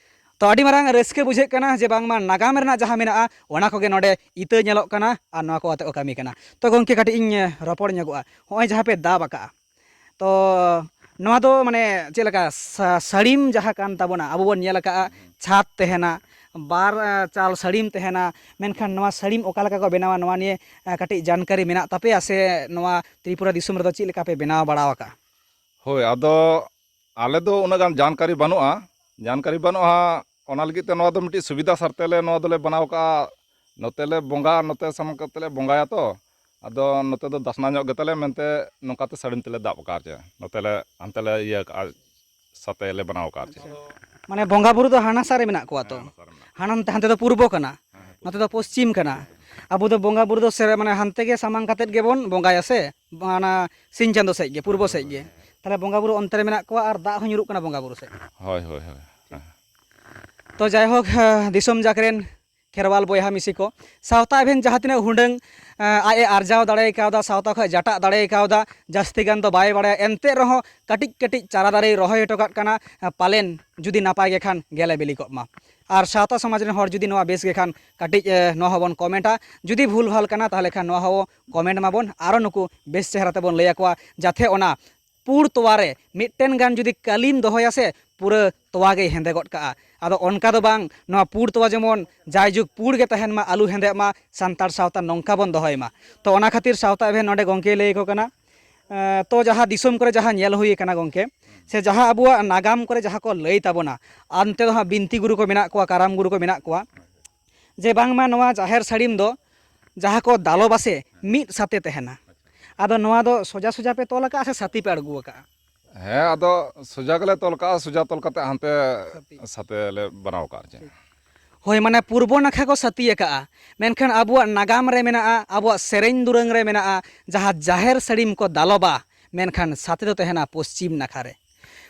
ᱛᱚ ᱟᱹᱰᱤ ᱢᱟᱨᱟᱝ ᱨᱟᱹᱥᱠᱟᱹ ᱵᱩᱡᱷᱟᱹᱜ ᱠᱟᱱᱟ ᱡᱮ ᱵᱟᱝᱢᱟ ᱱᱟᱜᱟᱢ ᱨᱮᱱᱟᱜ ᱡᱟᱦᱟᱸ ᱢᱮᱱᱟᱜᱼᱟ, ᱚᱱᱟ ᱠᱚᱜᱮ ᱱᱚᱰᱮ ᱤᱛᱟᱹ ᱧᱮᱞᱚᱜ ᱠᱟᱱᱟ ᱟᱨ ᱱᱚᱣᱟ ᱠᱚ ᱟᱛᱮ ᱠᱚ ᱠᱟᱹᱢᱤ ᱠᱟᱱᱟ᱾ ᱛᱚ ᱜᱚᱢᱠᱮ, ᱠᱟᱹᱴᱤᱡ ᱤᱧ ᱨᱚᱯᱚᱲ ᱧᱚᱜᱚᱜᱼᱟ, ᱦᱚᱸᱜᱼᱚᱭ ᱡᱟᱦᱟᱸ ᱯᱮ ᱫᱟᱵ ᱟᱠᱟᱜᱼᱟ, ᱛᱚ ᱱᱚᱣᱟ ᱫᱚ ᱢᱟᱱᱮ ᱪᱮᱫ ᱞᱮᱠᱟ ᱥᱟ-, ᱥᱟᱹᱲᱤᱢ ᱡᱟᱦᱟᱸ ᱠᱟᱱ ᱛᱟᱵᱚᱱᱟ, ᱟᱵᱚ ᱵᱚᱱ ᱧᱮᱞ ᱟᱠᱟᱜᱼᱟ ᱪᱷᱟᱫᱽ ᱛᱟᱦᱮᱱᱟ, ᱵᱟᱨ, ᱟ, ᱪᱟᱞ ᱥᱟᱹᱲᱤᱢ ᱛᱟᱦᱮᱱᱟ, ᱢᱮᱱᱠᱷᱟᱱ ᱱᱚᱣᱟ ᱥᱟᱹᱲᱤᱢ ᱚᱠᱟ ᱞᱮᱠᱟ ᱠᱚ ᱵᱮᱱᱟᱣᱟ, ᱱᱚᱣᱟ ᱱᱤᱭᱮ, ᱟ, ᱠᱟᱹᱴᱤᱡ ᱡᱟᱱᱠᱟᱨᱤ ᱢᱮᱱᱟᱜ ᱛᱟᱯᱮᱭᱟ ᱥᱮ ᱱᱚᱣᱟ ᱛᱨᱤᱯᱩᱨᱟ ᱫᱤᱥᱚᱢ ᱨᱮᱫᱚ ᱪᱮᱫ ᱞᱮᱠᱟ ᱯᱮ ᱵᱮᱱᱟᱣ ᱵᱟᱲᱟᱣ ᱟᱠᱟᱜᱼᱟ? ᱦᱳᱭ, ᱟᱫᱚ ᱟᱞᱮ ᱫᱚ ᱩᱱᱟᱹᱜ ᱜᱟᱱ ᱡᱟᱱᱠᱟᱨᱤ ᱵᱟᱹᱱᱩᱜᱼᱟ᱾ ᱡᱟᱱᱠᱟᱨᱤ ᱵᱟᱹᱱᱩᱜᱼᱟ, ᱚᱱᱟ ᱞᱟᱹᱜᱤᱫ ᱛᱮ ᱱᱚᱣᱟ ᱫᱚ ᱢᱤᱫᱴᱤᱡ ᱥᱩᱵᱤᱫᱷᱟ ᱥᱟᱨ ᱛᱮᱞᱮ ᱱᱚᱣᱟ ᱫᱚᱞᱮ ᱵᱮᱱᱟᱣ ᱠᱟᱜᱼᱟ᱾ ᱱᱚᱛᱮ ᱞᱮ ᱵᱚᱸᱜᱟ, ᱱᱚᱛᱮ ᱥᱟᱢᱟᱝ ᱠᱟᱛᱮ ᱞᱮ ᱵᱚᱸᱜᱟᱭᱟ ᱛᱚ, ᱟᱫᱚ ᱱᱚᱛᱮ ᱫᱚ ᱫᱟᱥᱱᱟ ᱧᱚᱜ ᱜᱮᱛᱟᱞᱮ ᱢᱮᱱᱛᱮ ᱱᱚᱝᱠᱟᱛᱮ ᱥᱟᱹᱲᱤᱢ ᱛᱮᱞᱮ ᱫᱟᱵ ᱟᱠᱟᱫᱼᱟ ᱟᱨ ᱪᱮᱫ᱾ ᱱᱚᱛᱮ ᱞᱮ, ᱦᱟᱱᱛᱮ ᱞᱮ ᱤᱭᱟᱹ ᱠᱟᱜᱼᱟ, ᱥᱟᱛᱮ ᱞᱮ ᱵᱮᱱᱟᱣ ᱟᱠᱟᱫᱼᱟ ᱟᱨ ᱪᱮᱫ᱾ ᱢᱟᱱᱮ ᱵᱚᱸᱜᱟ ᱵᱩᱨᱩ ᱫᱚ ᱦᱟᱱᱟ ᱥᱟ ᱨᱮ ᱢᱮᱱᱟᱜ ᱠᱚᱣᱟ ᱛᱚ? ᱦᱮᱸ, ᱦᱟᱱᱟ ᱥᱟ ᱨᱮ ᱢᱮᱱᱟᱜ ᱠᱚᱣᱟ᱾ ᱦᱟᱱᱟ, ᱦᱟᱱᱛᱮ ᱫᱚ ᱯᱩᱨᱵᱚ ᱠᱟᱱᱟ, ᱦᱮᱸ, ᱦᱮᱸ, ᱱᱚᱛᱮ ᱫᱚ ᱯᱚᱥᱪᱤᱢ ᱠᱟᱱᱟ᱾ ᱦᱮᱸ, ᱦᱮᱸ᱾ ᱟᱵᱚ ᱫᱚ ᱵᱚᱸᱜᱟ ᱵᱩᱨᱩ ᱫᱚ ᱥᱮ, ᱢᱟᱱᱮ ᱦᱟᱱᱛᱮ ᱜᱮ ᱥᱟᱢᱟᱝ ᱠᱟᱛᱮᱫ ᱜᱮᱵᱚᱱ ᱵᱚᱸᱜᱟᱭᱟ ᱥᱮ, ᱚᱱᱟ ᱥᱤᱧ ᱪᱟᱸᱫᱚ ᱥᱮᱫ ᱜᱮ, ᱯᱩᱨᱵᱚ ᱥᱮᱫ ᱜᱮ᱾ ᱦᱮᱸ᱾ ᱛᱟᱦᱞᱮ ᱵᱚᱸᱜᱟ ᱵᱩᱨᱩ ᱚᱱᱛᱮ ᱨᱮ ᱢᱮᱱᱟᱜ ᱠᱚᱣᱟ ᱟᱨ ᱫᱟᱜ ᱦᱚᱸ ᱧᱩᱨᱩᱜ ᱠᱟᱱᱟ ᱵᱚᱸᱜᱟ ᱵᱩᱨᱩ ᱥᱮᱫ᱾ ᱦᱳᱭ, ᱦᱳᱭ, ᱦᱳᱭ᱾ ᱦᱮᱸ᱾ ᱛᱚ ᱡᱟᱭᱦᱳᱠ, ᱫᱤᱥᱚᱢ ᱡᱟᱠ ᱨᱮᱱ ᱠᱷᱮᱨᱣᱟᱞ ᱵᱚᱭᱦᱟ ᱢᱤᱥᱤ ᱠᱚ, ᱥᱟᱶᱛᱟ ᱮᱵᱷᱮᱱ ᱡᱟᱦᱟᱸ ᱛᱤᱱᱟᱹᱜ ᱦᱩᱰᱟᱹᱝ, ᱮᱸ, ᱟᱡ ᱮ ᱟᱨᱡᱟᱣ ᱫᱟᱲᱮ ᱠᱟᱣᱫᱟ, ᱥᱟᱶᱛᱟ ᱠᱷᱚᱱ ᱡᱟᱴᱟᱜ ᱫᱟᱲᱮ ᱠᱟᱣᱫᱟ, ᱡᱟᱹᱥᱛᱤ ᱜᱟᱱ ᱫᱚ ᱵᱟᱭ ᱵᱟᱲᱟᱭᱟ, ᱮᱱᱛᱮ ᱨᱮᱦᱚᱸ ᱠᱟᱹᱴᱤᱡ ᱠᱟᱹᱴᱤᱡ ᱪᱟᱨᱟ ᱫᱟᱨᱮᱭ ᱨᱚᱦᱚᱭ ᱦᱚᱴᱚ ᱠᱟᱜ ᱠᱟᱱᱟ, ᱯᱟᱞᱮᱱ ᱡᱩᱫᱤ ᱱᱟᱯᱟᱭ ᱜᱮ ᱠᱷᱟᱱ ᱜᱮᱞᱮ ᱵᱤᱞᱤ ᱠᱚᱜ ᱢᱟ᱾ ᱟᱨ ᱥᱟᱶᱛᱟ ᱥᱚᱢᱟᱡᱽ ᱨᱮᱱ ᱦᱚᱲ ᱡᱩᱫᱤ ᱱᱚᱣᱟ ᱵᱮᱥ ᱜᱮ ᱠᱷᱟᱱ ᱠᱟᱹᱴᱤᱡ, ᱮ, ᱱᱚᱣᱟ ᱦᱚᱸᱵᱚᱱ ᱠᱚᱢᱮᱱᱴᱟ, ᱡᱩᱫᱤ ᱵᱷᱩᱞ ᱵᱷᱟᱞ ᱠᱟᱱᱟ ᱛᱟᱦᱚᱞᱮ ᱠᱷᱟᱱ ᱱᱚᱣᱟ ᱦᱚᱸ ᱠᱚᱢᱮᱱᱴ ᱢᱟᱵᱚᱱ, ᱟᱨᱚ ᱱᱩᱠᱩ ᱵᱮᱥ ᱪᱮᱦᱨᱟ ᱛᱮᱵᱚᱱ ᱞᱟᱹᱭ ᱟᱠᱚᱣᱟ, ᱡᱟᱛᱷᱮ ᱚᱱᱟ ᱯᱩᱸᱲ ᱛᱚᱣᱟ ᱨᱮ ᱢᱤᱫᱴᱮᱱ ᱜᱟᱱ ᱡᱩᱫᱤ ᱠᱟᱹᱞᱤᱢ ᱫᱚᱦᱚᱭᱟ ᱥᱮ, ᱯᱩᱨᱟᱹ ᱛᱚᱣᱟ ᱜᱮᱭ ᱦᱮᱸᱫᱮ ᱜᱚᱫ ᱠᱟᱜᱼᱟ᱾ ᱟᱫᱚ ᱚᱱᱠᱟ ᱫᱚ ᱵᱟᱝ, ᱱᱚᱣᱟ ᱯᱩᱸᱲ ᱛᱚᱣᱟ ᱡᱮᱢᱚᱱ ᱡᱟᱭᱡᱩᱜᱽ ᱯᱩᱸᱲ ᱜᱮ ᱛᱟᱦᱮᱱ ᱢᱟ, ᱟᱞᱚ ᱦᱮᱸᱫᱮᱜ ᱢᱟ, ᱥᱟᱱᱛᱟᱲ ᱥᱟᱶᱛᱟ ᱱᱚᱝᱠᱟ ᱵᱚᱱ ᱫᱚᱦᱚᱭ ᱢᱟ᱾ ᱛᱚ ᱚᱱᱟ ᱠᱷᱟᱹᱛᱤᱨ ᱥᱟᱶᱛᱟ ᱮᱵᱷᱮᱱ ᱱᱚᱰᱮ ᱜᱚᱢᱠᱮᱭ ᱞᱟᱹᱭ ᱟᱠᱚ ᱠᱟᱱᱟ᱾ ᱮᱸ, ᱛᱚ ᱡᱟᱦᱟᱸ ᱫᱤᱥᱚᱢ ᱠᱚᱨᱮ ᱡᱟᱦᱟᱸ ᱧᱮᱞ ᱦᱩᱭ ᱟᱠᱟᱱᱟ ᱜᱚᱢᱠᱮ, ᱥᱮ ᱡᱟᱦᱟᱸ ᱟᱵᱚᱣᱟᱜ ᱱᱟᱜᱟᱢ ᱠᱚᱨᱮ ᱡᱟᱦᱟᱸ ᱠᱚ ᱞᱟᱹᱭ ᱛᱟᱵᱚᱱᱟ, ᱚᱱᱛᱮ ᱫᱚ ᱦᱟᱸᱜ ᱵᱤᱱᱛᱤ ᱜᱩᱨᱩ ᱠᱚ ᱢᱮᱱᱟᱜ ᱠᱚᱣᱟ, ᱠᱟᱨᱟᱢ ᱜᱩᱨᱩ ᱠᱚ ᱢᱮᱱᱟᱜ ᱠᱚᱣᱟ, ᱡᱮ ᱵᱟᱝᱢᱟ ᱱᱚᱣᱟ ᱡᱟᱦᱮᱨ ᱥᱟᱹᱲᱤᱢ ᱫᱚ ᱡᱟᱦᱟᱸ ᱠᱚ ᱫᱟᱞᱚᱵᱟ ᱥᱮ ᱢᱤᱫ ᱥᱟᱛᱮ ᱛᱟᱦᱮᱱᱟ᱾ ᱟᱫᱚ ᱱᱚᱣᱟ ᱫᱚ ᱥᱚᱡᱟ ᱥᱚᱡᱟ ᱯᱮ ᱛᱚᱞ ᱟᱠᱟᱜᱼᱟ ᱥᱮ ᱥᱟᱛᱮ ᱯᱮ ᱟᱬᱜᱚ ᱟᱠᱟᱜᱼᱟ? ᱦᱮᱸ, ᱟᱫᱚ ᱥᱚᱡᱟ ᱜᱮᱞᱮ ᱛᱚᱞ ᱠᱟᱜᱼᱟ, ᱥᱚᱡᱟ ᱛᱚᱞ ᱠᱟᱛᱮ ᱦᱟᱱᱛᱮ ᱥᱟᱛᱮ᱾ ᱥᱟᱛᱮ ᱞᱮ ᱵᱮᱱᱟᱣ ᱠᱟᱜᱼᱟ ᱟᱨ ᱪᱮᱫ᱾ ᱦᱳᱭ, ᱢᱟᱱᱮ ᱯᱩᱨᱵᱚ ᱱᱟᱠᱷᱟ ᱠᱚ ᱥᱟᱹᱛᱤ ᱟᱠᱟᱜᱼᱟ, ᱢᱮᱱᱠᱷᱟᱱ ᱟᱵᱚᱣᱟᱜ ᱱᱟᱜᱟᱢ ᱨᱮ ᱢᱮᱱᱟᱜᱼᱟ, ᱟᱵᱚᱣᱟᱜ ᱥᱮᱨᱮᱧ ᱫᱩᱨᱟᱹᱝ ᱨᱮ ᱢᱮᱱᱟᱜᱼᱟ, ᱡᱟᱦᱟᱸ ᱡᱟᱦᱮᱨ ᱥᱟᱹᱲᱤᱢ ᱠᱚ ᱫᱟᱞᱚᱵᱟ, ᱢᱮᱱᱠᱷᱟᱱ ᱥᱟᱛᱮ ᱫᱚ ᱛᱟᱦᱮᱱᱟ ᱯᱚᱥᱪᱤᱢ ᱱᱟᱠᱷᱟ ᱨᱮ᱾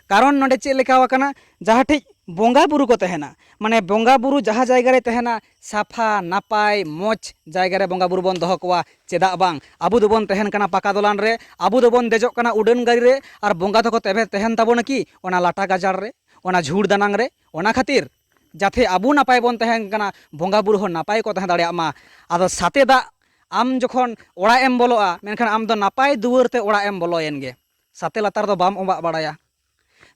ᱠᱟᱨᱚᱱ ᱱᱚᱰᱮ ᱪᱮᱫ ᱞᱮᱠᱟᱣ ᱟᱠᱟᱱᱟ, ᱡᱟᱦᱟᱸ ᱴᱷᱮᱡ ᱵᱚᱸᱜᱟ ᱵᱩᱨᱩ ᱠᱚ ᱛᱟᱦᱮᱱᱟ, ᱢᱟᱱᱮ ᱵᱚᱸᱜᱟ ᱵᱩᱨᱩ ᱡᱟᱦᱟᱸ ᱡᱟᱭᱜᱟ ᱨᱮ ᱛᱟᱦᱮᱱᱟ, ᱥᱟᱯᱷᱟ ᱱᱟᱯᱟᱭ ᱢᱚᱡᱽ ᱡᱟᱭᱜᱟ ᱨᱮ ᱵᱚᱸᱜᱟ ᱵᱩᱨᱩ ᱵᱚᱱ ᱫᱚᱦᱚ ᱠᱚᱣᱟ᱾ ᱪᱮᱫᱟᱜ ᱵᱟᱝ? ᱟᱵᱚ ᱫᱚᱵᱚᱱ ᱛᱟᱦᱮᱱ ᱠᱟᱱᱟ ᱯᱟᱠᱟ ᱫᱚᱞᱟᱱ ᱨᱮ, ᱟᱵᱚ ᱫᱚᱵᱚᱱ ᱫᱮᱡᱚᱜ ᱠᱟᱱᱟ ᱩᱰᱟᱹᱱ ᱜᱟᱹᱰᱤ ᱨᱮ, ᱟᱨ ᱵᱚᱸᱜᱟ ᱫᱚᱠᱚ ᱛᱮᱵᱮ ᱛᱟᱦᱮᱱ ᱛᱟᱵᱚᱱᱟ ᱠᱤ ᱚᱱᱟ ᱞᱟᱴᱟ ᱜᱟᱡᱟᱲ ᱨᱮ, ᱚᱱᱟ ᱡᱷᱩᱲ ᱫᱟᱱᱟᱝ ᱨᱮ? ᱚᱱᱟ ᱠᱷᱟᱹᱛᱤᱨ ᱡᱟᱛᱷᱮ ᱟᱵᱚ ᱱᱟᱯᱟᱭ ᱵᱚᱱ ᱛᱟᱦᱮᱱ ᱠᱟᱱᱟ, ᱵᱚᱸᱜᱟ ᱵᱩᱨᱩ ᱦᱚᱸ ᱱᱟᱯᱟᱭ ᱠᱚ ᱛᱟᱦᱮᱸ ᱫᱟᱲᱮᱭᱟᱜ ᱢᱟ᱾ ᱟᱫᱚ ᱥᱟᱛᱮ ᱫᱟᱜ, ᱟᱢ ᱡᱚᱠᱷᱚᱱ ᱚᱲᱟᱜ ᱮᱢ ᱵᱚᱞᱚᱜᱼᱟ, ᱢᱮᱱᱠᱷᱟᱱ ᱟᱢ ᱫᱚ ᱱᱟᱯᱟᱭ ᱫᱩᱣᱟᱹᱨ ᱛᱮ ᱚᱲᱟᱜ ᱮᱢ ᱵᱚᱞᱚᱭᱮᱱ ᱜᱮ, ᱥᱟᱛᱮ ᱞᱟᱛᱟᱨ ᱫᱚ ᱵᱟᱢ ᱚᱵᱟᱜ ᱵᱟᱲᱟᱭᱟ᱾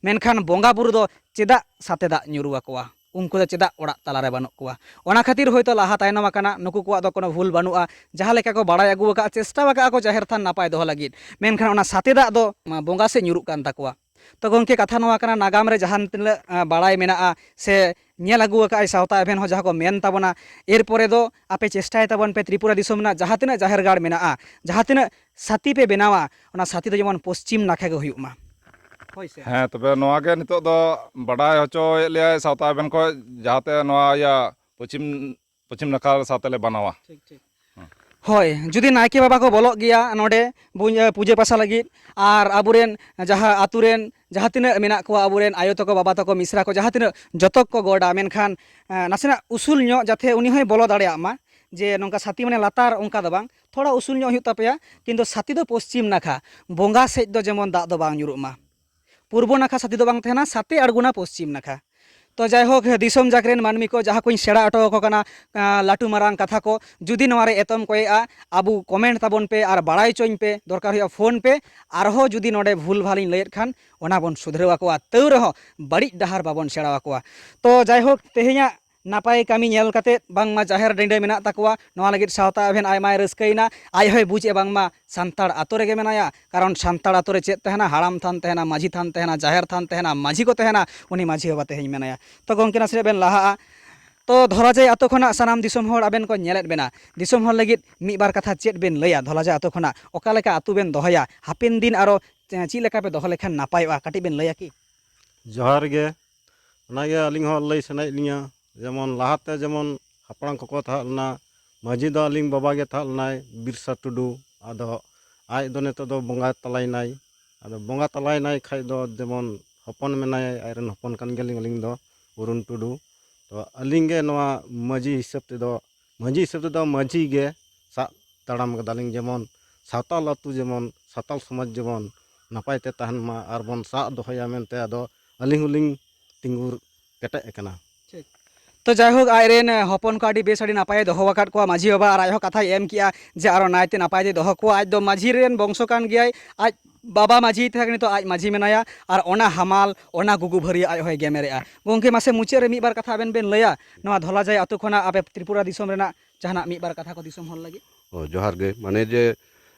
ᱢᱮᱱᱠᱷᱟᱱ ᱵᱚᱸᱜᱟ ᱵᱩᱨᱩ ᱫᱚ ᱪᱮᱫᱟᱜ ᱥᱟᱛᱮ ᱫᱟᱜ ᱧᱩᱨᱩ ᱟᱠᱚᱣᱟ? ᱩᱱᱠᱩ ᱫᱚ ᱪᱮᱫᱟᱜ ᱚᱲᱟᱜ ᱛᱟᱞᱟᱨᱮ ᱵᱟᱹᱱᱩᱜ ᱠᱚᱣᱟ? ᱚᱱᱟ ᱠᱷᱟᱹᱛᱤᱨ ᱦᱳᱭᱛᱳ ᱞᱟᱦᱟ ᱛᱟᱭᱱᱚᱢ ᱟᱠᱟᱱᱟ, ᱱᱩᱠᱩ ᱠᱚᱣᱟᱜ ᱫᱚ ᱠᱳᱱᱳ ᱵᱷᱩᱞ ᱵᱟᱹᱱᱩᱜᱼᱟ᱾ ᱡᱟᱦᱟᱸ ᱞᱮᱠᱟ ᱠᱚ ᱵᱟᱲᱟᱭ ᱟᱹᱜᱩ ᱟᱠᱟᱫᱼᱟ, ᱪᱮᱥᱴᱟ ᱟᱠᱟᱫᱼᱟ ᱠᱚ ᱡᱟᱦᱮᱨ ᱛᱷᱟᱱ ᱱᱟᱯᱟᱭ ᱫᱚᱦᱚ ᱞᱟᱹᱜᱤᱫ, ᱢᱮᱱᱠᱷᱟᱱ ᱚᱱᱟ ᱥᱟᱛᱮ ᱫᱟᱜ ᱫᱚ, ᱢᱟ, ᱵᱚᱸᱜᱟ ᱥᱮᱫ ᱧᱩᱨᱩᱜ ᱠᱟᱱ ᱛᱟᱠᱚᱣᱟ᱾ ᱛᱚ ᱜᱚᱢᱠᱮ, ᱠᱟᱛᱷᱟ ᱱᱚᱣᱟ ᱠᱟᱱᱟ, ᱱᱟᱜᱟᱢ ᱨᱮ ᱡᱟᱦᱟᱸ ᱛᱤᱱᱟᱹᱜ, ᱟ, ᱵᱟᱲᱟᱭ ᱢᱮᱱᱟᱜᱼᱟ ᱥᱮ ᱧᱮᱞ ᱟᱹᱜᱩ ᱟᱠᱟᱫ ᱟᱭ ᱥᱟᱶᱛᱟ ᱮᱵᱷᱮᱱ ᱦᱚᱸ ᱡᱟᱦᱟᱸ ᱠᱚ ᱢᱮᱱ ᱛᱟᱵᱚᱱᱟ, ᱮᱨᱯᱚᱨᱮ ᱫᱚ ᱟᱯᱮ ᱪᱮᱥᱴᱟᱭ ᱛᱟᱵᱚᱱ ᱯᱮ ᱛᱨᱤᱯᱩᱨᱟ ᱫᱤᱥᱚᱢ ᱨᱮᱱᱟᱜ ᱡᱟᱦᱟᱸ ᱛᱤᱱᱟᱹᱜ ᱡᱟᱦᱮᱨ ᱜᱟᱲ ᱢᱮᱱᱟᱜᱼᱟ, ᱡᱟᱦᱟᱸ ᱛᱤᱱᱟᱹᱜ ᱥᱟᱛᱤ ᱯᱮ ᱵᱮᱱᱟᱣᱟ, ᱚᱱᱟ ᱥᱟᱛᱤ ᱫᱚ ᱡᱮᱢᱚᱱ ᱯᱚᱥᱪᱤᱢ ᱱᱟᱠᱷᱟ ᱜᱮ ᱦᱩᱭᱩᱜ ᱢᱟ᱾ ᱦᱳᱭ ᱥᱮ? ᱦᱮᱸ, ᱛᱚᱵᱮ ᱱᱚᱣᱟ ᱜᱮ ᱱᱤᱛᱚᱜ ᱫᱚ ᱵᱟᱰᱟᱭ ᱦᱚᱪᱚᱭᱮᱫ ᱞᱮᱭᱟᱭ ᱥᱟᱶᱛᱟ ᱮᱵᱷᱮᱱ ᱠᱷᱚᱱ, ᱡᱟᱦᱟᱸᱛᱮ ᱱᱚᱣᱟ ᱤᱭᱟᱹ ᱯᱚᱪᱷᱤᱢ, ᱯᱚᱪᱷᱤᱢ ᱱᱟᱠᱷᱟ ᱥᱟᱶᱛᱮ ᱞᱮ ᱵᱟᱱᱟᱣᱟ᱾ ᱴᱷᱤᱠ, ᱴᱷᱤᱠ᱾ ᱦᱮᱸ᱾ ᱦᱳᱭ, ᱡᱩᱫᱤ ᱱᱟᱭᱠᱮ ᱵᱟᱵᱟ ᱠᱚ ᱵᱚᱞᱚᱜ ᱜᱮᱭᱟ ᱱᱚᱰᱮ ᱵᱩ-, ᱯᱩᱡᱟᱹ ᱯᱟᱥᱟ ᱞᱟᱹᱜᱤᱫ, ᱟᱨ ᱟᱵᱚᱨᱮᱱ ᱡᱟᱦᱟᱸ ᱟᱛᱳ ᱨᱮᱱ ᱡᱟᱦᱟᱸ ᱛᱤᱱᱟᱹᱜ ᱢᱮᱱᱟᱜ ᱠᱚᱣᱟ, ᱟᱵᱚᱨᱮᱱ ᱟᱭᱳ ᱛᱟᱠᱚ, ᱵᱟᱵᱟ ᱛᱟᱠᱚ, ᱢᱤᱥᱨᱟ ᱠᱚ, ᱡᱟᱦᱟᱸ ᱛᱤᱱᱟᱹᱜ ᱡᱚᱛᱚ ᱠᱚ ᱜᱚᱰᱟ, ᱢᱮᱱᱠᱷᱟᱱ, ᱮᱸ, ᱱᱟᱥᱮᱱᱟᱜ ᱩᱥᱩᱞ ᱧᱚᱜ ᱡᱟᱛᱮ ᱩᱱᱤ ᱦᱚᱸᱭ ᱵᱚᱞᱚ ᱫᱟᱲᱮᱭᱟᱜ ᱢᱟ᱾ ᱡᱮ ᱱᱚᱝᱠᱟ ᱥᱟᱛᱤ ᱢᱟᱱᱮ ᱞᱟᱛᱟᱨ ᱚᱱᱠᱟ ᱫᱚ ᱵᱟᱝ, ᱛᱷᱚᱲᱟ ᱩᱥᱩᱞ ᱧᱚᱜ ᱦᱩᱭᱩᱜ ᱛᱟᱯᱮᱭᱟ, ᱠᱤᱱᱛᱩ ᱥᱟᱛᱤ ᱫᱚ ᱯᱚᱥᱪᱤᱢ ᱱᱟᱠᱷᱟ, ᱵᱚᱸᱜᱟ ᱥᱮᱫ ᱫᱚ ᱡᱮᱢᱚᱱ ᱫᱟᱜ ᱫᱚ ᱵᱟᱝ ᱧᱩᱨᱩᱜ ᱢᱟ᱾ ᱯᱩᱨᱵᱚ ᱱᱟᱠᱷᱟ ᱥᱟᱛᱤ ᱫᱚ ᱵᱟᱝ ᱛᱟᱦᱮᱱᱟ, ᱥᱟᱛᱮ ᱟᱬᱜᱚᱱᱟ ᱯᱚᱥᱪᱤᱢ ᱱᱟᱠᱷᱟ᱾ ᱛᱚ ᱡᱟᱭᱦᱳᱠ, ᱫᱤᱥᱚᱢ ᱡᱟᱠ ᱨᱮᱱ ᱢᱟᱹᱱᱢᱤ ᱠᱚ ᱡᱟᱦᱟᱸ ᱠᱚᱧ ᱥᱮᱬᱟ ᱦᱚᱴᱚ ᱟᱠᱚ ᱠᱟᱱᱟ, ᱟᱸ, ᱞᱟᱹᱴᱩ ᱢᱟᱨᱟᱝ ᱠᱟᱛᱷᱟ ᱠᱚ, ᱡᱩᱫᱤ ᱱᱚᱣᱟ ᱨᱮ ᱮᱛᱚᱢ ᱠᱚᱭᱮᱜᱼᱟ, ᱟᱵᱚ ᱠᱚᱢᱮᱱᱴ ᱛᱟᱵᱚᱱ ᱯᱮ ᱟᱨ ᱵᱟᱲᱟᱭ ᱦᱚᱪᱚᱧ ᱯᱮ, ᱫᱚᱨᱠᱟᱨ ᱦᱩᱭᱩᱜᱼᱟ ᱯᱷᱳᱱ ᱯᱮ᱾ ᱟᱨᱦᱚᱸ ᱡᱩᱫᱤ ᱱᱚᱰᱮ ᱵᱷᱩᱞ ᱵᱷᱟᱞᱤᱧ ᱞᱟᱹᱭᱮᱫ ᱠᱷᱟᱱ, ᱚᱱᱟ ᱵᱚᱱ ᱥᱩᱫᱷᱨᱟᱹᱣ ᱟᱠᱚᱣᱟ, ᱛᱟᱹᱣ ᱨᱮᱦᱚᱸ ᱵᱟᱹᱲᱤᱡ ᱰᱟᱦᱟᱨ ᱵᱟᱵᱚᱱ ᱥᱮᱬᱟ ᱟᱠᱚᱣᱟ᱾ ᱛᱚ ᱡᱟᱭᱦᱳᱠ, ᱛᱮᱦᱮᱧᱟᱜ ᱱᱟᱯᱟᱭ ᱠᱟᱹᱢᱤ ᱧᱮᱞ ᱠᱟᱛᱮᱫ ᱵᱟᱝᱢᱟ ᱡᱟᱦᱮᱨ ᱰᱤᱸᱰᱟᱹ ᱢᱮᱱᱟᱜ ᱛᱟᱠᱚᱣᱟ, ᱱᱚᱣᱟ ᱞᱟᱹᱜᱤᱫ ᱥᱟᱶᱛᱟ ᱮᱵᱷᱮᱱ ᱟᱭᱢᱟᱭ ᱨᱟᱹᱥᱠᱟᱹᱭᱮᱱᱟ᱾ ᱟᱡ ᱦᱚᱸᱭ ᱵᱩᱡᱽ ᱮᱫᱼᱟ ᱵᱟᱝᱢᱟ ᱥᱟᱱᱛᱟᱲ ᱟᱛᱳ ᱨᱮᱜᱮ ᱢᱮᱱᱟᱭᱟ, ᱠᱟᱨᱚᱱ ᱥᱟᱱᱛᱟᱲ ᱟᱛᱳ ᱨᱮ ᱪᱮᱫ ᱛᱟᱦᱮᱱᱟ? ᱦᱟᱲᱟᱢ ᱛᱷᱟᱱ ᱛᱟᱦᱮᱱᱟ, ᱢᱟᱹᱡᱷᱤ ᱛᱷᱟᱱ ᱛᱟᱦᱮᱱᱟ, ᱡᱟᱦᱮᱨ ᱛᱷᱟᱱ ᱛᱟᱦᱮᱱᱟ, ᱢᱟᱹᱡᱷᱤ ᱠᱚ ᱛᱟᱦᱮᱱᱟ, ᱩᱱᱤ ᱢᱟᱹᱡᱷᱤ ᱵᱟᱵᱟ ᱛᱮᱦᱮᱧ ᱢᱮᱱᱟᱭᱟ᱾ ᱛᱚ ᱜᱚᱢᱠᱮ, ᱱᱟᱥᱮᱱᱟᱜ ᱵᱮᱱ ᱞᱟᱦᱟᱜᱼᱟ᱾ ᱛᱚ ᱫᱷᱚᱨᱟᱡᱟᱭ ᱟᱛᱳ ᱠᱷᱚᱱᱟᱜ ᱥᱟᱱᱟᱢ ᱫᱤᱥᱚᱢ ᱦᱚᱲ ᱟᱵᱮᱱ ᱠᱚ ᱧᱮᱞᱮᱫ ᱵᱮᱱᱟ, ᱫᱤᱥᱚᱢ ᱦᱚᱲ ᱞᱟᱹᱜᱤᱫ ᱢᱤᱫ ᱵᱟᱨ ᱠᱟᱛᱷᱟ ᱪᱮᱫ ᱵᱮᱱ ᱞᱟᱹᱭᱟ? ᱫᱷᱚᱞᱟᱡᱟᱭ ᱟᱛᱳ ᱠᱷᱚᱱᱟᱜ ᱚᱠᱟ ᱞᱮᱠᱟ ᱟᱛᱳ ᱵᱮᱱ ᱫᱚᱦᱚᱭᱟ? ᱦᱟᱯᱮᱱ ᱫᱤᱱ ᱟᱨᱚ ᱪᱮᱫ ᱞᱮᱠᱟ ᱯᱮ ᱫᱚᱦᱚ ᱞᱮᱠᱷᱟᱱ ᱱᱟᱯᱟᱭᱚᱜᱼᱟ? ᱠᱟᱹᱴᱤᱡ ᱵᱮᱱ ᱞᱟᱹᱭᱟ ᱠᱤ? ᱡᱚᱦᱟᱨ ᱜᱮ᱾ ᱚᱱᱟᱜᱮ ᱟᱹᱞᱤᱧ ᱦᱚᱸ ᱞᱟᱹᱭ ᱥᱟᱱᱟᱭᱮᱫ ᱞᱤᱧᱟᱹ, ᱡᱮᱢᱚᱱ ᱞᱟᱦᱟᱛᱮ ᱡᱮᱢᱚᱱ ᱦᱟᱯᱲᱟᱢ ᱠᱚᱠᱚ ᱛᱟᱦᱮᱸ ᱞᱮᱱᱟ, ᱢᱟᱹᱡᱷᱤ ᱫᱚ ᱟᱹᱞᱤᱧ ᱵᱟᱵᱟ ᱜᱮ ᱛᱟᱦᱮᱸ ᱞᱮᱱᱟᱭ, ᱵᱤᱨᱥᱟ ᱴᱩᱰᱩ᱾ ᱟᱫᱚ ᱟᱡ ᱫᱚ ᱱᱤᱛᱚᱜ ᱫᱚ ᱵᱚᱸᱜᱟ ᱛᱟᱞᱟᱭᱮᱱᱟᱭ᱾ ᱟᱫᱚ ᱵᱚᱸᱜᱟ ᱛᱟᱞᱟᱭᱮᱱᱟᱭ ᱠᱷᱟᱡ ᱫᱚ ᱡᱮᱢᱚᱱ ᱦᱚᱯᱚᱱ ᱢᱮᱱᱟᱭᱟ, ᱟᱡᱨᱮᱱ ᱦᱚᱯᱚᱱ ᱠᱟᱱ ᱜᱮᱭᱟᱞᱤᱧ ᱟᱹᱞᱤᱧ ᱫᱚ, ᱚᱨᱩᱱ ᱴᱩᱰᱩ᱾ ᱛᱚ ᱟᱹᱞᱤᱧ ᱜᱮ ᱱᱚᱣᱟ ᱢᱟᱹᱡᱷᱤ ᱦᱤᱥᱟᱹᱵ ᱛᱮᱫᱚ, ᱢᱟᱹᱡᱷᱤ ᱦᱤᱥᱟᱹᱵ ᱛᱮᱫᱚ ᱢᱟᱹᱡᱷᱤ ᱜᱮ ᱥᱟᱵ ᱛᱟᱲᱟᱢ ᱠᱟᱫᱟᱞᱤᱧ, ᱡᱮᱢᱚᱱ ᱥᱟᱶᱛᱟᱞ ᱟᱹᱛᱩ, ᱡᱮᱢᱚᱱ ᱥᱟᱶᱛᱟᱞ ᱥᱚᱢᱟᱡᱽ ᱡᱮᱢᱚᱱ ᱱᱟᱯᱟᱭ ᱛᱮ ᱛᱟᱦᱮᱱ ᱢᱟ ᱟᱨ ᱵᱚᱱ ᱥᱟᱵ ᱫᱚᱦᱚᱭᱟ ᱢᱮᱱᱛᱮ ᱟᱫᱚ ᱟᱹᱞᱤᱧ ᱦᱚᱸᱞᱤᱧ ᱛᱤᱸᱜᱩ ᱠᱮᱴᱮᱡ ᱟᱠᱟᱱᱟ᱾ ᱴᱷᱤᱠ᱾ ᱛᱚ ᱡᱟᱭᱦᱳᱠ, ᱟᱡᱨᱮᱱ, ᱮ, ᱦᱚᱯᱚᱱ ᱠᱚ ᱟᱹᱰᱤ ᱵᱮᱥ, ᱟᱹᱰᱤ ᱱᱟᱯᱟᱭᱮ ᱫᱚᱦᱚ ᱟᱠᱟᱫ ᱠᱚᱣᱟ ᱢᱟᱹᱡᱷᱤ ᱵᱟᱵᱟ, ᱟᱨ ᱟᱡ ᱦᱚᱸ ᱠᱟᱛᱷᱟᱭ ᱮᱢ ᱠᱮᱜᱼᱟ ᱡᱮ ᱟᱨᱚ ᱱᱟᱭᱛᱮ ᱱᱟᱯᱟᱭ ᱛᱮ ᱫᱚᱦᱚ ᱠᱚᱣᱟ᱾ ᱟᱡ ᱫᱚ ᱢᱟᱹᱡᱷᱤ ᱨᱮᱱ ᱵᱚᱝᱥᱚ ᱠᱟᱱ ᱜᱮᱭᱟᱭ, ᱟᱡ ᱵᱟᱵᱟ ᱢᱟᱹᱡᱷᱤ ᱛᱟᱦᱮᱸ ᱠᱟᱱᱟ, ᱱᱤᱛᱚᱜ ᱟᱡ ᱢᱟᱹᱡᱷᱤ ᱢᱮᱱᱟᱭᱟ, ᱟᱨ ᱚᱱᱟ ᱦᱟᱢᱟᱞ, ᱚᱱᱟ ᱜᱩᱜᱩ ᱵᱷᱟᱹᱨᱭᱟᱹ ᱟᱡ ᱦᱚᱸᱭ ᱜᱮᱢᱮᱨᱮᱜᱼᱟ᱾ ᱜᱚᱢᱠᱮ, ᱢᱟᱥᱮ ᱢᱩᱪᱟᱹᱫ ᱨᱮ ᱢᱤᱫ ᱵᱟᱨ ᱠᱟᱛᱷᱟ ᱟᱵᱮᱱ ᱵᱮᱱ ᱞᱟᱹᱭᱟ ᱱᱚᱣᱟ ᱫᱷᱚᱞᱟᱡᱟᱭ ᱟᱛᱳ ᱠᱷᱚᱱᱟᱜ ᱟᱯᱮ ᱛᱨᱤᱯᱩᱨᱟ ᱫᱤᱥᱚᱢ ᱨᱮᱱᱟᱜ ᱡᱟᱦᱟᱱᱟᱜ ᱢᱤᱫ ᱵᱟᱨ ᱠᱟᱛᱷᱟ ᱠᱚ ᱫᱤᱥᱚᱢ ᱦᱚᱲ ᱞᱟᱹᱜᱤᱫ? ᱚ, ᱡᱚᱦᱟᱨ ᱜᱮ᱾ ᱢᱟᱱᱮ ᱡᱮ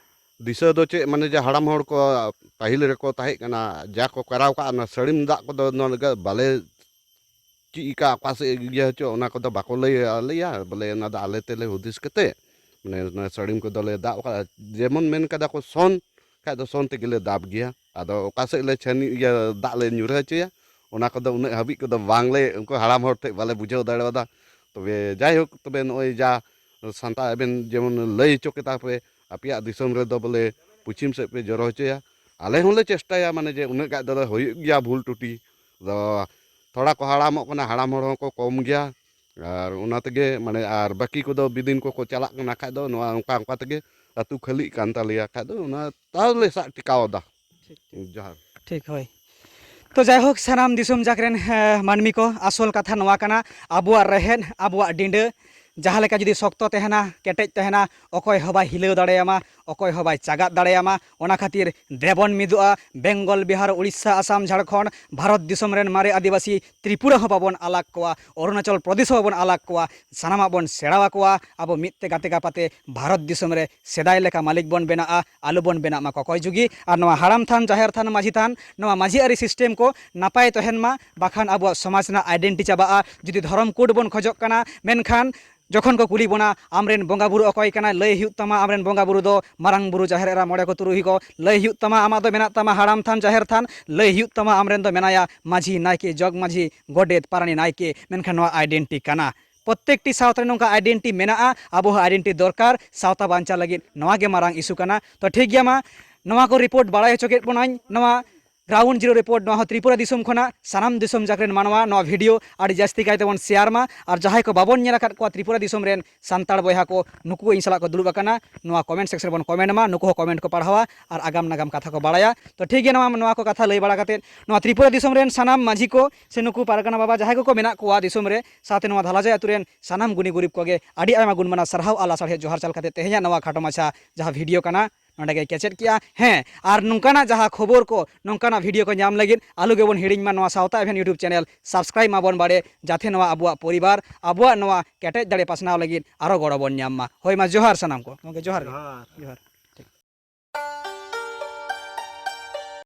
ᱫᱤᱥᱟᱹ ᱫᱚ ᱪᱮᱫ, ᱢᱟᱱᱮ ᱡᱮ ᱦᱟᱲᱟᱢ ᱦᱚᱲ ᱠᱚ ᱯᱟᱹᱦᱤᱞ ᱨᱮᱠᱚ ᱛᱟᱦᱮᱸ ᱠᱟᱱᱟ, ᱡᱟ ᱠᱚ ᱠᱚᱨᱟᱣ ᱠᱟᱜᱼᱟ, ᱚᱱᱟ ᱥᱟᱹᱲᱤᱢ ᱫᱟᱜ ᱠᱚᱫᱚ ᱱᱚᱰᱮ ᱵᱟᱞᱮ ᱪᱮᱫ ᱠᱟ ᱚᱠᱟ ᱥᱮᱫ ᱤᱭᱟᱹ ᱦᱚᱪᱚ, ᱚᱱᱟ ᱠᱚᱫᱚ ᱵᱟᱠᱚ ᱞᱟᱹᱭ ᱟᱞᱮᱭᱟ᱾ ᱵᱚᱞᱮ, ᱚᱱᱟ ᱫᱚ ᱟᱞᱮ ᱛᱮᱞᱮ ᱦᱩᱫᱤᱥ ᱠᱟᱛᱮ, ᱢᱟᱱᱮ, ᱚᱱᱟ ᱥᱟᱹᱲᱤᱢ ᱠᱚᱫᱚ ᱞᱮ ᱫᱟᱵ ᱠᱟᱜᱼᱟ᱾ ᱡᱮᱢᱚᱱ ᱢᱮᱱ ᱠᱟᱫᱟ ᱠᱚ ᱥᱚᱱ, ᱠᱷᱟᱡ ᱫᱚ ᱥᱚᱱ ᱛᱮᱜᱮ ᱞᱮ ᱫᱟᱵ ᱜᱮᱭᱟ᱾ ᱟᱫᱚ ᱚᱠᱟ ᱥᱮᱫ ᱞᱮ ᱪᱷᱟᱹᱱᱤ, ᱤᱭᱟᱹ, ᱫᱟᱜ ᱞᱮ ᱧᱩᱨᱦᱟᱹ ᱦᱚᱪᱚᱭᱟ, ᱚᱱᱟ ᱠᱚᱫᱚ ᱩᱱᱟᱹᱜ ᱦᱟᱹᱵᱤᱡ ᱠᱚᱫᱚ ᱵᱟᱝᱞᱮ, ᱩᱱᱠᱩ ᱦᱟᱲᱟᱢ ᱦᱚᱲ ᱴᱷᱮᱡ ᱵᱟᱞᱮ ᱵᱩᱡᱷᱟᱹᱣ ᱫᱟᱲᱮᱭᱟᱫᱟ᱾ ᱛᱚᱵᱮ ᱡᱟᱭᱦᱳᱠ, ᱛᱚᱵᱮ ᱱᱚᱜᱼᱚᱭ ᱡᱟ ᱥᱟᱱᱛᱟᱲ ᱟᱵᱮᱱ ᱡᱮᱢᱚᱱ ᱞᱟᱹᱭ ᱦᱚᱪᱚ ᱠᱮᱫᱟ ᱯᱮ, ᱟᱯᱮᱭᱟᱜ ᱫᱤᱥᱚᱢ ᱨᱮᱫᱚ ᱵᱚᱞᱮ ᱯᱚᱪᱷᱤᱢ ᱥᱮᱫ ᱯᱮ ᱡᱚᱨᱚ ᱦᱚᱪᱚᱭᱟ, ᱟᱞᱮ ᱦᱚᱸᱞᱮ ᱪᱮᱥᱴᱟᱭᱟ, ᱢᱟᱱᱮ, ᱡᱮ ᱩᱱᱟᱹᱜ ᱜᱟᱱ ᱫᱚ ᱦᱩᱭᱩᱜ ᱜᱮᱭᱟ ᱵᱷᱩᱞ ᱴᱩᱴᱤ᱾ ᱟᱫᱚ ᱛᱷᱚᱲᱟ ᱠᱚ ᱦᱟᱲᱟᱢᱚᱜ ᱠᱟᱱᱟ, ᱦᱟᱲᱟᱢ ᱦᱚᱲ ᱦᱚᱸᱠᱚ ᱠᱚᱢ ᱜᱮᱭᱟ, ᱟᱨ ᱚᱱᱟ ᱛᱮᱜᱮ, ᱢᱟᱱᱮ, ᱟᱨ ᱵᱟᱹᱠᱤ ᱠᱚᱫᱚ ᱵᱤᱫᱤᱱ ᱠᱚᱠᱚ ᱪᱟᱞᱟᱜ ᱠᱟᱱᱟ ᱠᱷᱟᱡ ᱫᱚ, ᱱᱚᱣᱟ ᱚᱱᱠᱟ ᱚᱱᱠᱟ ᱛᱮᱜᱮ ᱟᱹᱛᱩ ᱠᱷᱟᱹᱞᱤᱜ ᱠᱟᱱ ᱛᱟᱞᱮᱭᱟ ᱠᱷᱟᱡ ᱫᱚ, ᱚᱱᱟ ᱛᱟᱣ ᱞᱮ ᱥᱟᱵ ᱴᱤᱠᱟᱣ ᱮᱫᱟ᱾ ᱴᱷᱤᱠ, ᱴᱷᱤᱠ᱾ ᱡᱚᱦᱟᱨ᱾ ᱴᱷᱤᱠ, ᱦᱳᱭ᱾ ᱛᱚ, ᱡᱟᱭᱦᱳᱠ, ᱥᱟᱱᱟᱢ ᱫᱤᱥᱚᱢ ᱡᱟᱠ ᱨᱮᱱ, ᱮ, ᱢᱟᱹᱱᱢᱤ ᱠᱚ, ᱟᱥᱚᱞ ᱠᱟᱛᱷᱟ ᱱᱚᱣᱟ ᱠᱟᱱᱟ, ᱟᱵᱚᱣᱟᱜ ᱨᱮᱦᱮᱫ, ᱟᱵᱚᱣᱟᱜ ᱰᱤᱸᱰᱟᱹ ᱡᱟᱦᱟᱸ ᱞᱮᱠᱟ ᱡᱩᱫᱤ ᱥᱚᱠᱛᱚ ᱛᱟᱦᱮᱱᱟ, ᱠᱮᱴᱮᱡ ᱛᱟᱦᱮᱱᱟ, ᱚᱠᱚᱭ ᱦᱚᱸ ᱵᱟᱭ ᱦᱤᱞᱟᱹᱣ ᱫᱟᱲᱮᱭᱟᱢᱟ, ᱚᱠᱚᱭ ᱦᱚᱸ ᱵᱟᱭ ᱪᱟᱜᱟᱫ ᱫᱟᱲᱮᱭᱟᱢᱟ᱾ ᱚᱱᱟ ᱠᱷᱟᱹᱛᱤᱨ ᱫᱮᱵᱚᱱ ᱢᱤᱫᱚᱜᱼᱟ᱾ ᱵᱮᱝᱜᱚᱞ, ᱵᱤᱦᱟᱨ, ᱩᱲᱤᱥᱥᱟ, ᱟᱥᱟᱢ, ᱡᱷᱟᱲᱠᱷᱚᱸᱰ, ᱵᱷᱟᱨᱚᱛ ᱫᱤᱥᱚᱢ ᱨᱮᱱ ᱢᱟᱨᱮ ᱟᱹᱫᱤᱵᱟᱹᱥᱤ ᱛᱨᱤᱯᱩᱨᱟ ᱦᱚᱸ ᱵᱟᱵᱚᱱ ᱟᱞᱟᱜᱽ ᱠᱚᱣᱟ, ᱚᱨᱩᱱᱟᱪᱚᱞ ᱯᱨᱚᱫᱮᱥ ᱦᱚᱸ ᱵᱟᱵᱚᱱ ᱟᱞᱟᱜᱽ ᱠᱚᱣᱟ᱾ ᱥᱟᱱᱟᱢᱟᱜ ᱵᱚᱱ ᱥᱮᱬᱟ ᱟᱠᱚᱣᱟ᱾ ᱟᱵᱚ ᱢᱤᱫ ᱛᱮ ᱜᱟᱛᱮ ᱜᱟᱯᱟᱛᱮ ᱵᱷᱟᱨᱚᱛ ᱫᱤᱥᱚᱢ ᱨᱮ ᱥᱮᱫᱟᱭ ᱞᱮᱠᱟ ᱢᱟᱹᱞᱤᱠ ᱵᱚᱱ ᱵᱮᱱᱟᱜᱼᱟ, ᱟᱞᱚ ᱵᱚᱱ ᱵᱮᱱᱟᱜ ᱢᱟ ᱠᱚᱠᱚᱭ ᱡᱩᱜᱤ᱾ ᱟᱨ ᱱᱚᱣᱟ ᱦᱟᱲᱟᱢ ᱛᱷᱟᱱ, ᱡᱟᱦᱮᱨ ᱛᱷᱟᱱ, ᱢᱟᱹᱡᱷᱤ ᱛᱷᱟᱱ, ᱱᱚᱣᱟ ᱢᱟᱹᱡᱷᱤ ᱟᱹᱨᱤ system ᱠᱚ ᱱᱟᱯᱟᱭ ᱛᱟᱦᱮᱱ ᱢᱟ, ᱵᱟᱠᱷᱟᱱ ᱟᱵᱚᱣᱟᱜ ᱥᱚᱢᱟᱡᱽ ᱨᱮᱱᱟᱜ identity ᱪᱟᱵᱟᱜᱼᱟ᱾ ᱡᱩᱫᱤ ᱫᱷᱚᱨᱚᱢ code ᱵᱚᱱ ᱠᱷᱚᱡᱚᱜ ᱠᱟᱱᱟ, ᱢᱮᱱᱠᱷᱟᱱ ᱡᱚᱠᱷᱚᱱ ᱠᱚ ᱠᱩᱞᱤ ᱵᱚᱱᱟ, "ᱟᱢᱨᱮᱱ ᱵᱚᱸᱜᱟ ᱵᱩᱨᱩ ᱚᱠᱚᱭ ᱠᱟᱱᱟᱭ?" ᱞᱟᱹᱭ ᱦᱩᱭᱩᱜ ᱛᱟᱢᱟ, ᱟᱢᱨᱮᱱ ᱵᱚᱸᱜᱟ ᱵᱩᱨᱩ ᱫᱚ ᱢᱟᱨᱟᱝ ᱵᱩᱨᱩ, ᱡᱟᱦᱮᱨ ᱮᱨᱟ, ᱢᱚᱬᱮ ᱠᱚ ᱛᱩᱨᱩᱭ ᱠᱚ᱾ ᱞᱟᱹᱭ ᱦᱩᱭᱩᱜ ᱛᱟᱢᱟ, ᱟᱢᱟᱜ ᱫᱚ ᱢᱮᱱᱟᱜ ᱛᱟᱢᱟ ᱦᱟᱲᱟᱢ ᱛᱷᱟᱱ, ᱡᱟᱦᱮᱨ ᱛᱷᱟᱱ᱾ ᱞᱟᱹᱭ ᱦᱩᱭᱩᱜ ᱛᱟᱢᱟ, ᱟᱢᱨᱮᱱ ᱫᱚ ᱢᱮᱱᱟᱭᱟ ᱢᱟᱹᱡᱷᱤ, ᱱᱟᱭᱠᱮ, ᱡᱚᱜᱽ ᱢᱟᱹᱡᱷᱤ, ᱜᱚᱰᱮᱛ, ᱯᱟᱨᱟᱱᱤ, ᱱᱟᱭᱠᱮ, ᱢᱮᱱᱠᱷᱟᱱ ᱱᱚᱣᱟ identity ᱠᱟᱱᱟ᱾ ᱯᱨᱚᱛᱮᱠᱴᱤ ᱥᱟᱶᱛᱟ ᱨᱮ ᱱᱚᱝᱠᱟ identity ᱢᱮᱱᱟᱜᱼᱟ, ᱟᱵᱚ ᱦᱚᱸ identity ᱫᱚᱨᱠᱟᱨ, ᱥᱟᱶᱛᱟ ᱵᱟᱧᱪᱟᱣ ᱞᱟᱹᱜᱤᱫ ᱱᱚᱣᱟ ᱜᱮ ᱢᱟᱨᱟᱝ issue ᱠᱟᱱᱟ᱾ ᱛᱚ, ᱴᱷᱤᱠ ᱜᱮᱭᱟ, ᱢᱟ ᱱᱚᱣᱟ ᱠᱚ report ᱵᱟᱲᱟᱭ ᱦᱚᱪᱚ ᱠᱮᱫ ᱵᱚᱱᱟᱧ᱾ ᱱᱚᱣᱟ Ground Zero Report, ᱱᱚᱣᱟ ᱦᱚᱸ ᱛᱨᱤᱯᱩᱨᱟ ᱫᱤᱥᱚᱢ ᱠᱷᱚᱱᱟᱜ᱾ ᱥᱟᱱᱟᱢ ᱫᱤᱥᱚᱢ ᱡᱟᱠ ᱨᱮᱱ ᱢᱟᱱᱣᱟ ᱱᱚᱣᱟ video ᱟᱹᱰᱤ ᱡᱟᱹᱥᱛᱤ ᱠᱟᱭ ᱛᱮᱵᱚᱱ share ᱢᱟ, ᱟᱨ ᱡᱟᱦᱟᱸᱭ ᱠᱚ ᱵᱟᱵᱚᱱ ᱧᱮᱞ ᱟᱠᱟᱫ ᱠᱚᱣᱟ ᱛᱨᱤᱯᱩᱨᱟ ᱫᱤᱥᱚᱢ ᱨᱮᱱ ᱥᱟᱱᱛᱟᱲ ᱵᱚᱭᱦᱟ ᱠᱚ, ᱱᱩᱠᱩ ᱤᱧ ᱥᱟᱞᱟᱜ ᱠᱚ ᱫᱩᱲᱩᱵ ᱟᱠᱟᱱᱟ, ᱱᱚᱣᱟ comment section ᱨᱮᱵᱚᱱ comment ᱢᱟ, ᱱᱩᱠᱩ ᱦᱚᱸ comment ᱠᱚ ᱯᱟᱲᱦᱟᱣᱟ ᱟᱨ ᱟᱜᱟᱢ ᱱᱟᱜᱟᱢ ᱠᱟᱛᱷᱟ ᱠᱚ ᱵᱟᱲᱟᱭᱟ᱾ ᱛᱚ, ᱴᱷᱤᱠ ᱜᱮᱭᱟ, ᱱᱚᱣᱟ, ᱱᱚᱣᱟ ᱠᱚ ᱠᱟᱛᱷᱟ ᱞᱟᱹᱭ ᱵᱟᱲᱟ ᱠᱟᱛᱮᱫ, ᱱᱚᱣᱟ ᱛᱨᱤᱯᱩᱨᱟ ᱫᱤᱥᱚᱢ ᱨᱮᱱ ᱥᱟᱱᱟᱢ ᱢᱟᱹᱡᱷᱤ ᱠᱚ ᱥᱮ ᱱᱩᱠᱩ ᱯᱟᱨᱜᱟᱱᱟ ᱵᱟᱵᱟ ᱡᱟᱦᱟᱸᱭ ᱠᱚᱠᱚ ᱢᱮᱱᱟᱜ ᱠᱚᱣᱟ ᱫᱤᱥᱚᱢ ᱨᱮ, ᱥᱟᱶᱛᱮ ᱱᱚᱣᱟ ᱫᱷᱟᱞᱟᱡᱟᱭ ᱟᱹᱛᱩ ᱨᱮᱱ ᱥᱟᱱᱟᱢ ᱜᱩᱱᱤ ᱜᱩᱨᱤᱵ ᱠᱚᱜᱮ ᱟᱹᱰᱤ ᱟᱭᱢᱟ ᱜᱩᱱ ᱢᱟᱱᱟᱣ ᱥᱟᱨᱦᱟᱣ ᱟᱨ ᱞᱟᱥᱟᱲᱦᱮᱫ ᱡᱚᱦᱟᱨ ᱪᱟᱞ ᱠᱟᱛᱮᱫ, ᱛᱮᱦᱮᱧᱟᱜ ᱱᱚᱣᱟ ᱠᱷᱟᱴᱚ ᱢᱟᱪᱷᱟ ᱡᱟᱦᱟᱸ video ᱠᱟᱱᱟ, ᱱᱚᱸᱰᱮ ᱜᱮ ᱠᱮᱪᱮᱫ ᱠᱮᱜᱼᱟ᱾ ᱦᱮᱸ, ᱟᱨ ᱱᱚᱝᱠᱟᱱᱟᱜ ᱡᱟᱦᱟᱸ ᱠᱷᱚᱵᱚᱨ ᱠᱚ, ᱱᱚᱝᱠᱟᱱᱟᱜ video ᱠᱚ ᱧᱟᱢ ᱞᱟᱹᱜᱤᱫ ᱟᱞᱚ ᱜᱮᱵᱚᱱ ᱦᱤᱲᱤᱧ ᱢᱟ, ᱱᱚᱣᱟ ᱥᱟᱶᱛᱟ Event YouTube channel subscribe ᱢᱟᱵᱚᱱ ᱵᱟᱲᱮ, ᱡᱟᱛᱮ ᱱᱚᱣᱟ ᱟᱵᱚᱣᱟᱜ ᱯᱚᱨᱤᱵᱟᱨ, ᱟᱵᱚᱣᱟᱜ ᱱᱚᱣᱟ ᱠᱮᱴᱮᱡ ᱫᱟᱲᱮ ᱯᱟᱥᱱᱟᱣ ᱞᱟᱹᱜᱤᱫ ᱟᱨᱚ ᱜᱚᱲᱚ ᱵᱚᱱ ᱧᱟᱢ ᱢᱟ᱾ ᱦᱳᱭ, ᱢᱟ ᱡᱚᱦᱟᱨ ᱥᱟᱱᱟᱢ ᱠᱚ᱾ ᱜᱚᱢᱠᱮ, ᱡᱚᱦᱟᱨ ᱜᱮ᱾ ᱡᱚᱦᱟᱨ᱾ ᱡᱚᱦᱟᱨ᱾